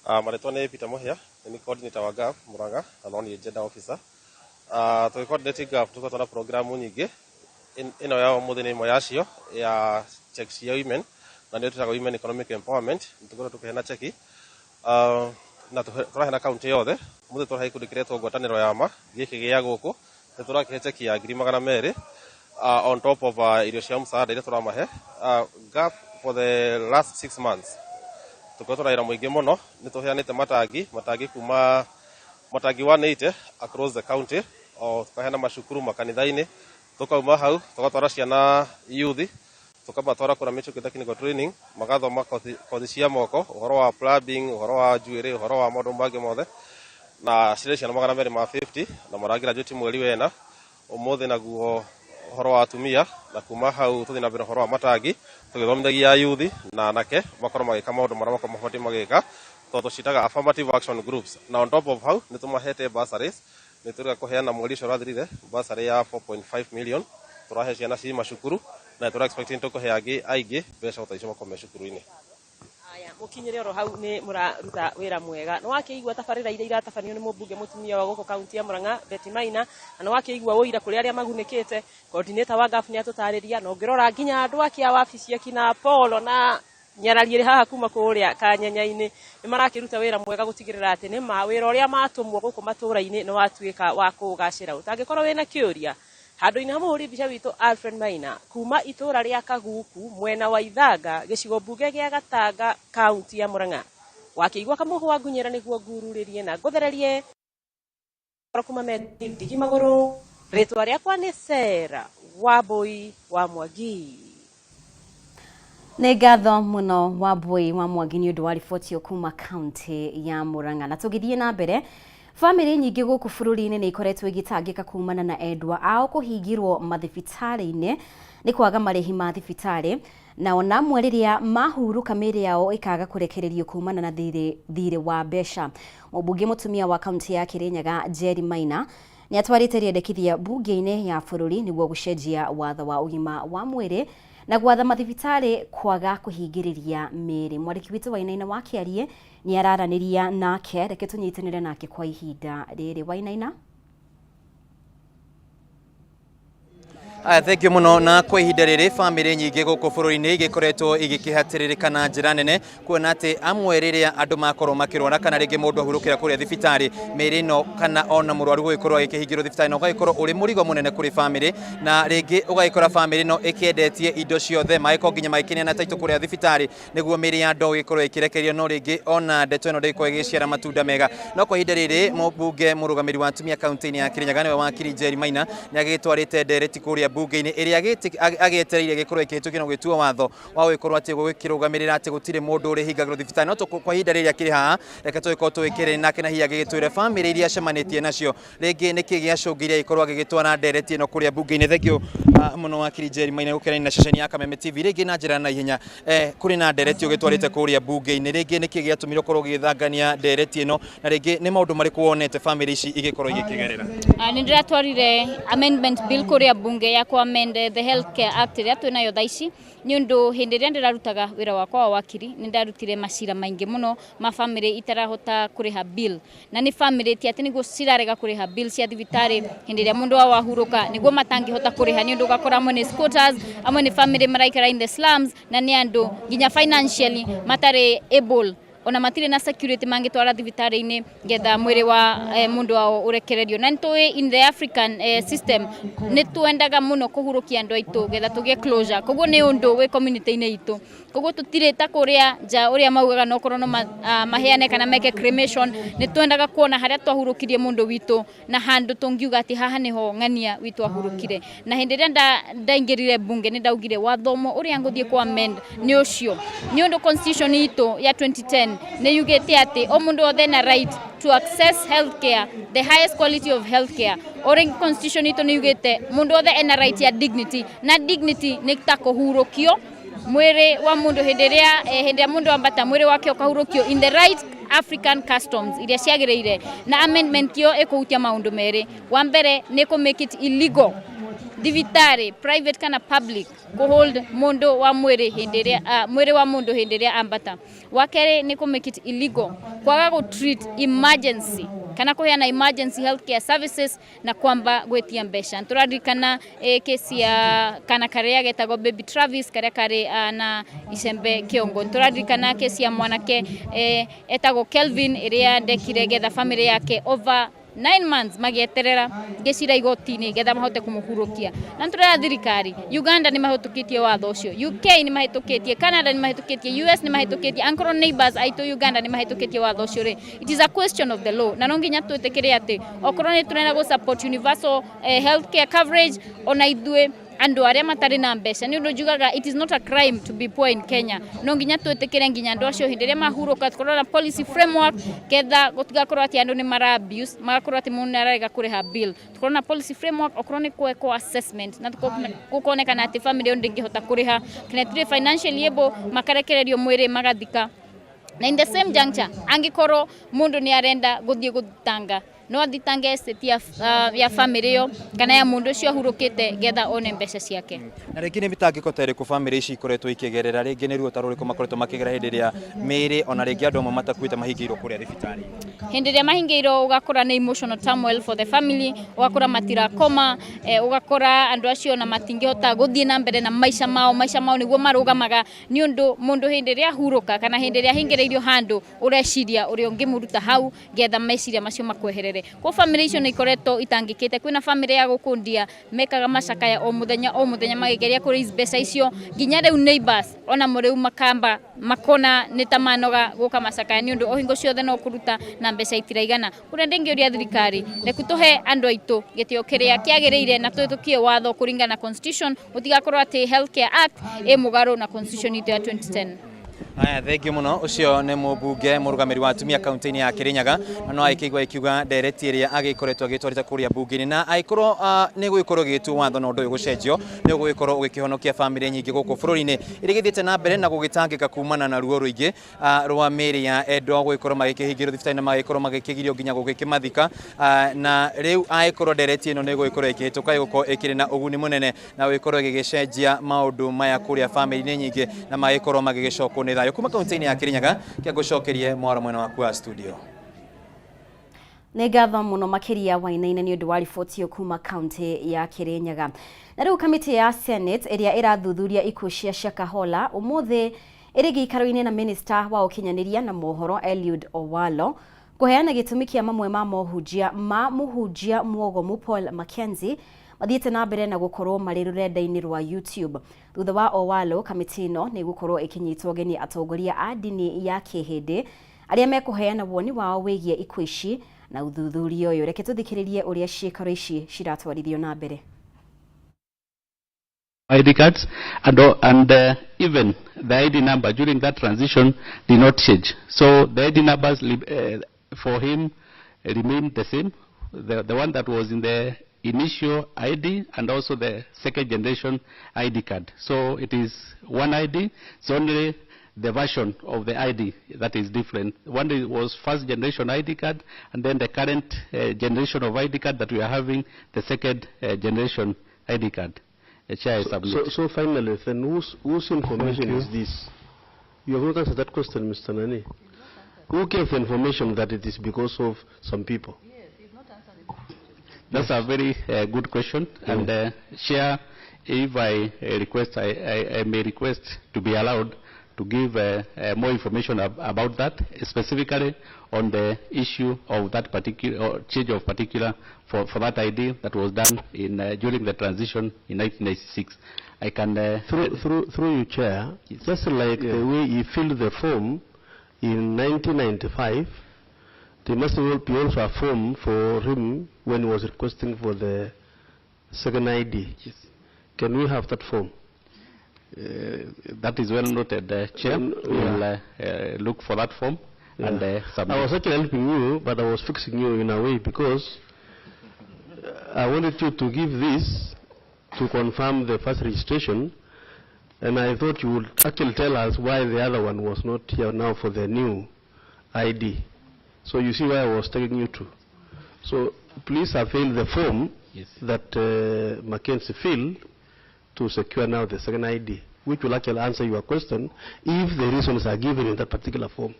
Marĩtwa nĩ Peter Muhia, nĩ coordinator wa GAF Murang'a na no niĩ gender officer. Tũgĩ coordinate GAF tũkoretwo na programu nyingĩ. Ĩno ya ũmũthĩ nĩ ĩmwe yacio ya check cia women na nĩyo twĩtaga women economic empowerment. Nĩ tũkoretwo tũkĩheana cheki na tũraheana kaunti yothe. Ũmũthĩ tũrahe gĩkundi kĩretwo ngwatanĩro ya ma gĩkĩ gĩa gũkũ, nĩ tũrakĩhe cheki ya 200,000 on top of irio cia msaada iria tũramahe. GAF for the last 6 months tũkoretwo na wĩra mũingĩ mũno, nĩ tũheanĩte matangi kuma matangi 180 across the county, o tũkaheana macukuru makanitha-inĩ, tũkauma hau tũgatwara ciana youth Tũkamatwara kũrĩa Michuki Technical Training, magathoma kothi, kothi cia moko, ũhoro wa plumbing, ũhoro wa njuĩrĩ, ũhoro wa maũndũ mangĩ mothe, na cirĩ ciana 250 na maragraduate mweri wena. Ũmũthĩ naguo ũhoro wa atumia, na kuma hau tũthiĩ na mbere ũhoro wa matangi, tũgĩthomithagia yuthi na anake makorwo magĩka maũndũ marĩa makorwo mabatiĩ magĩka, tondũ tũciĩtaga affirmative action groups. Na on top of hau nĩ tũmahete bursaries, nĩ tũrĩga kũheana mweri ũcio ũrathirire bursary ya 4.5 million tũrahe ciana ci macukuru, na tũra expect nĩ tũkũhe angĩ aingĩ mbeca o ta icio makorwo me cukuru-inĩ. Aya, mũkinyĩre oro hau nĩ mũraruta wĩra mwega. Nĩ wakĩigua tabarĩra iria iratabanio nĩ mũmbunge mũtumia wa gũkũ kaunti ya Murang'a, Betty Maina, na nĩ wakĩigua ũira kũrĩ arĩa magunĩkĩte. Coordinator wa GAF nĩ atũtarĩria, na ũngĩrora nginya andũ ake a wabici akina Apollo na nyarari ĩrĩ haha kuma kũrĩa kanyenya-inĩ nĩ marakĩruta wĩra mwega gũtigĩrĩra atĩ nĩ ma wĩra ũrĩa matũmwo gũkũ matũra-inĩ nĩ watuĩka wa kũgacĩra. Ũtangĩkorwo wĩna kĩũria handũ-inĩ ha mũhũri mbica witũ Alfred Maina kuma itũra rĩa Kaguku mwena wa Ithanga, gĩcigo mbunge gĩa Gatanga, kaunti ya Murang'a, wakĩigua kamũhwa ngunyĩra nĩguo ngururĩrie na ngũthererie kuma ndigi magũrũ. Rĩtwa rĩakwa nĩ Sarah Wambui wa Mwangi. Nĩ ngatho mũno Wambui wa Mwangi nĩ ũndũ wa riboti ĩyo kuma kaunti ya Murang'a. Na tũgĩthiĩ na mbere, bamĩrĩ nyingĩ gũkũ bũrũri-inĩ nĩ ikoretwo igĩtangĩka kumana na endwa ao kũhingĩrwo mathibitarĩ-inĩ nĩ kwaga marĩhi ma thibitarĩ, na ona amwe rĩrĩa mahurũka mĩĩrĩ yao ĩkaga kũrekererio kumana na thirĩ wa mbeca. Mũmbunge mũtumia wa kaunti ya Kirinyaga Njeri Maina nĩ atwarĩte rĩendekithia mbunge-inĩ ya bũrũri nĩguo gũcenjia watho wa ũgima wa mwĩrĩ na gwatha mathibitarĩ kwaga kũhingĩrĩria mĩĩrĩ. Mwandĩki witũ Wainaina wa Kĩarie nĩ araranĩria nake, reke tũnyitanĩre nake kwa ihinda rĩrĩ. Wainaina. Aya, thank you mũno. Na kwa ihinda rĩrĩ bamĩrĩ nyingĩ gũkũ bũrũri-inĩ igĩkoretwo igĩkĩhatĩrĩrĩka na njĩra nene, kuona atĩ amwe rĩrĩa andũ makorwo makĩrwara kana rĩngĩ mũndũ ahurũkĩra kũrĩa thibitarĩ, mĩĩrĩ ĩno kana ona mũrwaru gũgĩkorwo agĩkĩhingĩrwo thibitarĩ na ũgagĩkorwo ũrĩ mũrigo mũnene kũrĩ bamĩrĩ, na rĩngĩ ũgagĩkora bamĩrĩ ĩno ĩkĩendetie indo ciothe, magĩkorwo nginya magĩkĩneana taitũ kũrĩa thibitarĩ nĩguo mĩĩrĩ ya andũ ĩgĩkorwo ĩkĩrekererio, no rĩngĩ ona ndeto ĩno ndĩgĩkorwo ĩgĩciara matunda mega. No kwa ihinda rĩrĩ mũmbunge mũrũgamĩrĩri wa atumia kaunti-inĩ ya Kirinyaga nĩwe wakiri Njeri Maina nĩ agĩtwarĩte ndereti kũrĩa mbunge-inĩ ĩrĩa agĩetereire gĩkorwo ĩkĩhĩtũkio na gũgĩtuo watho wa gũgĩkorwo atĩ gũgĩkĩrũgamĩrĩra atĩ gũtirĩ mũndũ ũrĩhingagĩrwo thibitarĩ. No kwa ihinda rĩrĩ akĩrĩ haha, reke tũgĩkorwo tũgĩkĩrĩ nake na hihi agĩgĩtwĩre bamĩrĩ iria acemanĩtie nacio rĩngĩ nĩkĩ gĩacũngĩire agĩkorwo agĩgĩtwara ndereti ĩno kũrĩa mbunge-inĩ. Thank you mũno wakiri Njeri Maina gũkenania na ceceni ya Kameme TV. Rĩngĩ na njĩra na ihenya, kũrĩ na ndereti ũgĩtwarĩte kũrĩa mbunge-inĩ, rĩngĩ nĩkĩ gĩatũmire ũkorwo ũgĩthangania ndereti ĩno, na rĩngĩ nĩ maũndũ marĩkũ wonete bamĩrĩ ici igĩkorwo igĩkĩgerera? Nĩ ndĩratwarire amendment bill kũrĩa bunge ya ku amend the Healthcare Act ĩrĩa twĩnayo thaa ici, nĩ ũndũ hĩndĩ ĩrĩa ndĩrarutaga wĩra wakwa wa wakiri nĩ ndarutire macira maingĩ mũno ma bamĩrĩ itarahota kũrĩha bill, na nĩ bamĩrĩ ti atĩ nĩguo cirarega kũrĩha bill cia thibitarĩ hĩndĩ ĩrĩa mũndũ wao ahurũka, nĩguo matangĩhota kũrĩha, nĩ ũndũ ũgakora amwe nĩ squatters, amwe nĩ bamĩrĩ maraikara in the slums, na nĩ andũ nginya financially matarĩ able, ona matirĩ na security mangĩtwara thibitarĩ-inĩ getha mwĩrĩ wa mũndũ wao ũrekererio. Na nĩtũĩ in the African system nĩ twendaga mũno kũhurũkia andũ aitũ getha tũgĩe closure, koguo nĩ ũndũ wĩ community-inĩ itũ, koguo tũtirĩ ta kũrĩa nja ũrĩa maugaga no korwo no maheane kana meke cremation. Nĩ twendaga kuona harĩa twahurũkirie mũndũ witũ na handũ tũngiuga atĩ haha nĩho ng'ania witũ ahurũkire. Na hĩndĩ ĩrĩa ndaingĩrire bunge nĩ ndaugire watho ũmwe ũrĩa ngũthiĩ ku amend nĩ ũcio, nĩ ũndũ constitution itũ ya 2010 nĩ yugĩte atĩ o mũndũ wothe ena right to access healthcare, the highest quality of healthcare. O rĩngĩ constitution itũ nĩ yugĩte mũndũ wothe ena right ya dignity, na dignity nĩ ta kũhurũkio mwĩrĩ wa mũndũ hĩndĩ ĩrĩa hĩndĩ ĩrĩa mũndũ ambata, mwĩrĩ wake ũkahurũkio in the right African customs iria ciagĩrĩire. Na amendment ĩyo ĩkũhutia maũndũ merĩ. Wa mbere nĩ kũ make it illegal thibitarĩ private kana public kũ hold mũndũ wa mwĩrĩ hĩndĩ ĩrĩa mwĩrĩ wa mũndũ hĩndĩ ĩrĩa ambata. Wa kerĩ nĩ kũ make it illegal kwaga gũ treat emergency kana kũheana emergency healthcare services na kwamba gwĩtia mbeca. Tũraririkana kesi ya kana karĩa getagwo Baby Travis karĩa karĩ na icembe kĩongo. Tũraririkana kesi ya mwanake etagwo Kelvin ĩrĩa ndekire getha family yake over 9 months magĩeterera ngĩcira igoti-inĩ getha mahote kũmũhurũkia. Na nĩtũrera thirikari Uganda nĩ mahĩtũkĩtie watho ũcio, UK nĩ mahĩtũkĩtie, Canada nĩ mahĩtũkĩtie, US nĩ mahĩtũkĩtie, angĩkorwo neighbors aitũ Uganda nĩ mahĩtũkĩtie watho ũcio rĩ, it is a question of the law. Na no nginya twĩtĩkĩre atĩ okorwo nĩ tũrenda gũ support universal healthcare coverage, ona ithuĩ Andũ arĩa matarĩ na mbeca, nĩ ũndũ njugaga it is not a crime to be poor in Kenya. No nginya twĩtĩkĩre nginya andũ acio hĩndĩ ĩrĩa mahurũka, tũkorwo na policy framework ketha gũtigakorwo atĩ andũ nĩ mara abuse, magakorwo atĩ mũndũ nĩ ararega kũrĩha bill. Tũkorwo na policy framework, okorwo nĩ gwekwo assessment na gũkonekana atĩ family ĩyo ndĩngĩhota kũrĩha kana ĩtirĩ financially able, makarekererio mwĩrĩ magathika. Na in the same juncture, angĩkorwo mũndũ nĩ arenda gũthiĩ gũthitanga, no athitange estate ya family ĩyo kana ya mũndũ ũcio ahurũkĩte getha one mbeca ciake. Na rĩngĩ nĩ mĩtangĩko ta ĩrĩkũ bamĩrĩ ici ikoretwo ikĩgerera, rĩngĩ nĩ ruo ta rũrĩkũ makoretwo makĩgerera hĩndĩ ĩrĩa mĩĩrĩ ona rĩngĩ andũ amwe matakuĩte mahingĩirwo kũrĩa thibitarĩ? Hĩndĩ ĩrĩa mahingĩirwo, ũgakora nĩ emotional turmoil for the family, ũgakora matirakoma, ũgakora andũ acio ona matingĩhota gũthiĩ na mbere na maica mao. Maica mao nĩguo marũgamaga, nĩ ũndũ mũndũ hĩndĩ ĩrĩa ahurũka kana hĩndĩ ĩrĩa ahingĩrĩirio handũ, ũreciria ũrĩa ũngĩmũruta hau getha meciria macio makweherere. Kwa family icio nĩ ikoretwo itangĩkĩte. Kwĩna family ya gũkũ ndia mekaga macakaya o mũthenya o mũthenya magĩgeria kũ raise mbeca icio, nginya rĩu neighbors ona mo rĩu makamba makona nĩ ta manoga gũka macakaya, nĩ ũndũ o hingo ciothe no kũruta na mbeca itiraigana. Kũrĩa ndĩngĩũria thirikari, reku tũhe andũ aitũ gĩtĩo kĩrĩa kĩagĩrĩire na tũhĩtũkie watho kũringana na constitution, gũtigakorwo atĩ Healthcare Act ĩ mũgarũ na constitution itũ ya 2010. Aya, thengiũ mũno. Ũcio nĩ mũmbunge mũrũgamĩri wa atumia kaunti-inĩ ya Kirinyaga, na no agĩkĩigua ĩkiuga ndereti ĩrĩa agĩkoretwo agĩtwarĩte kũrĩa mbunge-inĩ, na angĩkorwo nĩ gũgĩkorwo gĩgĩtuo watho na ũndũ ũyũ gũcenjio, nĩ ũgũgĩkorwo ũgĩkĩhonokia bamĩrĩ nyingĩ gũkũ bũrũri-inĩ iria gĩthiĩte na mbere na gũgĩtangĩka kumana na ruo rũingĩ rwa mĩĩrĩ ya endwa gũgĩkorwo magĩkĩhingĩrwo thibitarĩ na magĩkorwo magĩkĩgirio nginya gũgĩkĩmathika. Na rĩu angĩkorwo ndereti ĩno nĩ ĩgũgĩkorwo ĩkĩhĩtũka, ĩgũkorwo ĩkĩrĩ na ũguni mũnene na gũgĩkorwo ĩgĩgĩcenjia maũndũ maya kũrĩa bamĩrĩ-inĩ nyingĩ na magĩkorwo magĩgĩcokwo nĩ thayũ. Kuma kaunti-inĩ ya Kirinyaga, kĩa ngũcokerie mwaro mwena waku wa studio. Nĩ ngatho mũno makĩria Wainaina nĩ ũndũ wa riboti ĩyo kuma kaunti ya Kirinyaga. Na rĩu kamĩtĩ ya Senate ĩrĩa ĩrathuthuria ikuũ cia Shakahola ũmũthĩ ĩrĩ gĩikaro-inĩ na minista wa ũkinyanĩria na mohoro Eliud Owalo kũheana gĩtũmi kĩa mamwe ma mohunjia ma mũhunjia mwogomu Paul Mackenzie mathiĩte na mbere na gũkorwo marĩ rũrenda-inĩ rwa YouTube. Thutha wa Owalo, kamĩtĩ ĩno nĩ ĩgũkorwo ĩkĩnyitwo ũgeni atongoria a ndini ya kĩhĩndĩ arĩa mekũheana woni wao wĩgiĩ ikuũ ici na ũthuthuria ũyũ. Reke tũthikĩrĩrie ũrĩa ciĩkaro ici ciratwarithio na mbere. ID cards and even the ID number during that transition did not change. So the ID numbers for him remained the same, the one that was in the initial ID and also the second generation ID card. So it is one ID, it's only the version of the ID that is different. One was first generation ID card, and then the current generation of ID card that we are having, the second generation ID card. Chair, I submit. So finally, then whose information Thank is you. This? You have not answered that question, Mr. Nani. Who gave the information that it is because of some people? That's a very good question. And Chair, if I request, I may request to be allowed to give more information about that, specifically on the issue of that particular change of particular for that ID that was done in during the transition in 1996. I can Through you, Chair, just like the way he filled the form in 1995, there must be also a form for him when he was requesting for the second ID. Yes. Can we have that form? That is well noted, Chair. We will look for that form and submit. I was actually helping you, but I was fixing you in a way because I wanted you to give this to confirm the first registration, and I thought you would actually tell us why the other one was not here now for the new ID. So you see where I was taking you to. So please avail the form that Mackenzie filled to secure now the second ID, which will actually answer your question if the reasons are given in that particular form.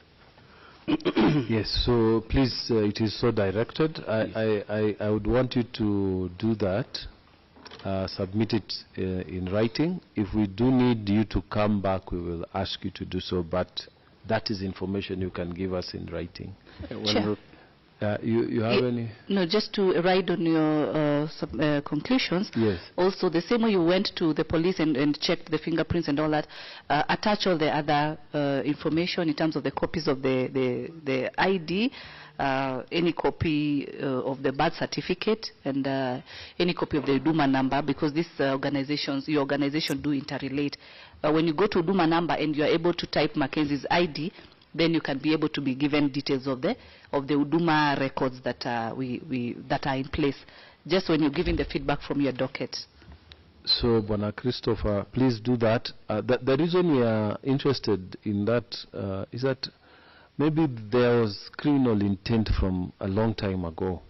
Yes, so please, it is so directed. I would want you to do that, submit it in writing. If we do need you to come back, we will ask you to do so, but that is information you can give us in writing. Well, You have any? No, just to ride on your conclusions. Yes. Also, the same way you went to the police and checked the fingerprints and all that, attach all the other information in terms of the copies of the ID, any copy of the birth certificate, and any copy of the Huduma number, because these organizations, your organization do interrelate. When you go to Huduma number and you are able to type Mackenzie's ID, then you can be able to be given details of the Huduma records that that are in place, just when you're giving the feedback from your docket. So, Bwana Christopher, please do that. The reason we are interested in that is that maybe there was criminal intent from a long time ago.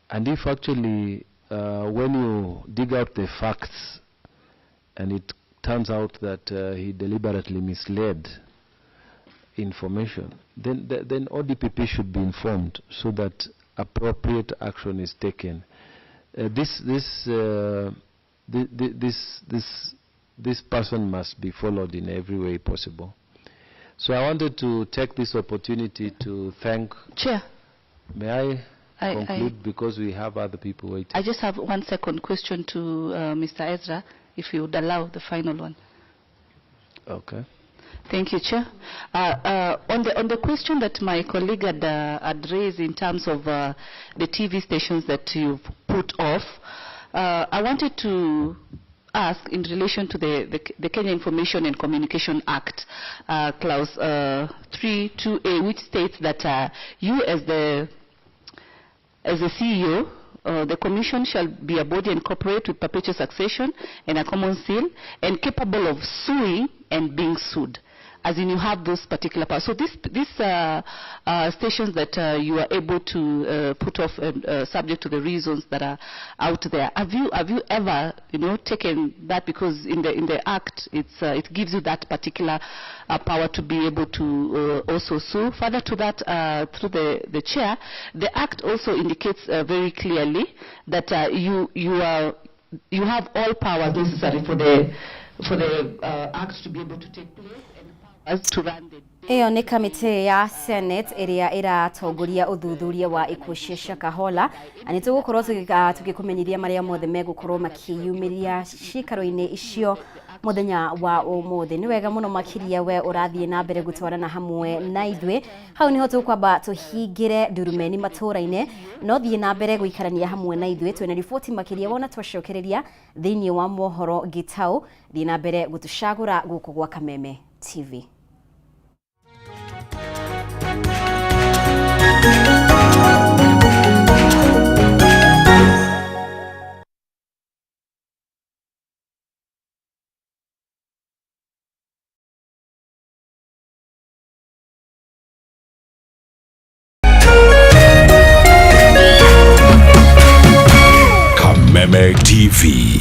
And if actually when you dig out the facts and it turns out that he deliberately misled information, then ODPP should be informed so that appropriate action is taken. This person must be followed in every way possible. So I wanted to take this opportunity to thank Chair. May I conclude, because we have other people waiting. I just have 1 second question to Mr. Ezra, if you would allow the final one. Okay. Thank you, Chair. On the question that my colleague had raised in terms of the TV stations that you've put off, I wanted to ask in relation to the Kenya Information and Communication Act, Clause 3(2)(a), which states that you as the CEO, the Commission shall be a body incorporated with perpetual succession and a common seal and capable of suing and being sued. As in, you have those particular powers. So these stations that you are able to put off and subject to the reasons that are out there, have you ever, you know, taken that? Because in the Act, it gives you that particular power to be able to also sue. Further to that, through the chair, the Act also indicates very clearly that you have all powers necessary for the Act to be able to take place. Ĩyo nĩ kamĩtĩ ya Senate ĩrĩa ĩratongoria ũthuthuria wa ikuũ cia Shakahola, na nĩ tũgũkorwo tũgĩkũmenyithia marĩa mothe megũkorwo makĩyumĩria ciikaro-inĩ icio mũthenya wa ũmũthĩ. Nĩ wega mũno makĩria we ũrathiĩ na mbere gũtwarana hamwe na ithuĩ. Hau niho tũkwamba tũhingĩre ndurumeni matũra-inĩ, no thiĩ na mbere gũikarania hamwe na ithuĩ. Twĩna riboti makĩria wona twacokereria thĩinĩ wa mohoro Gĩtaũ. Thiĩ na mbere gũtũcagũra gũkũ gwa Kameme TV. Kameme TV.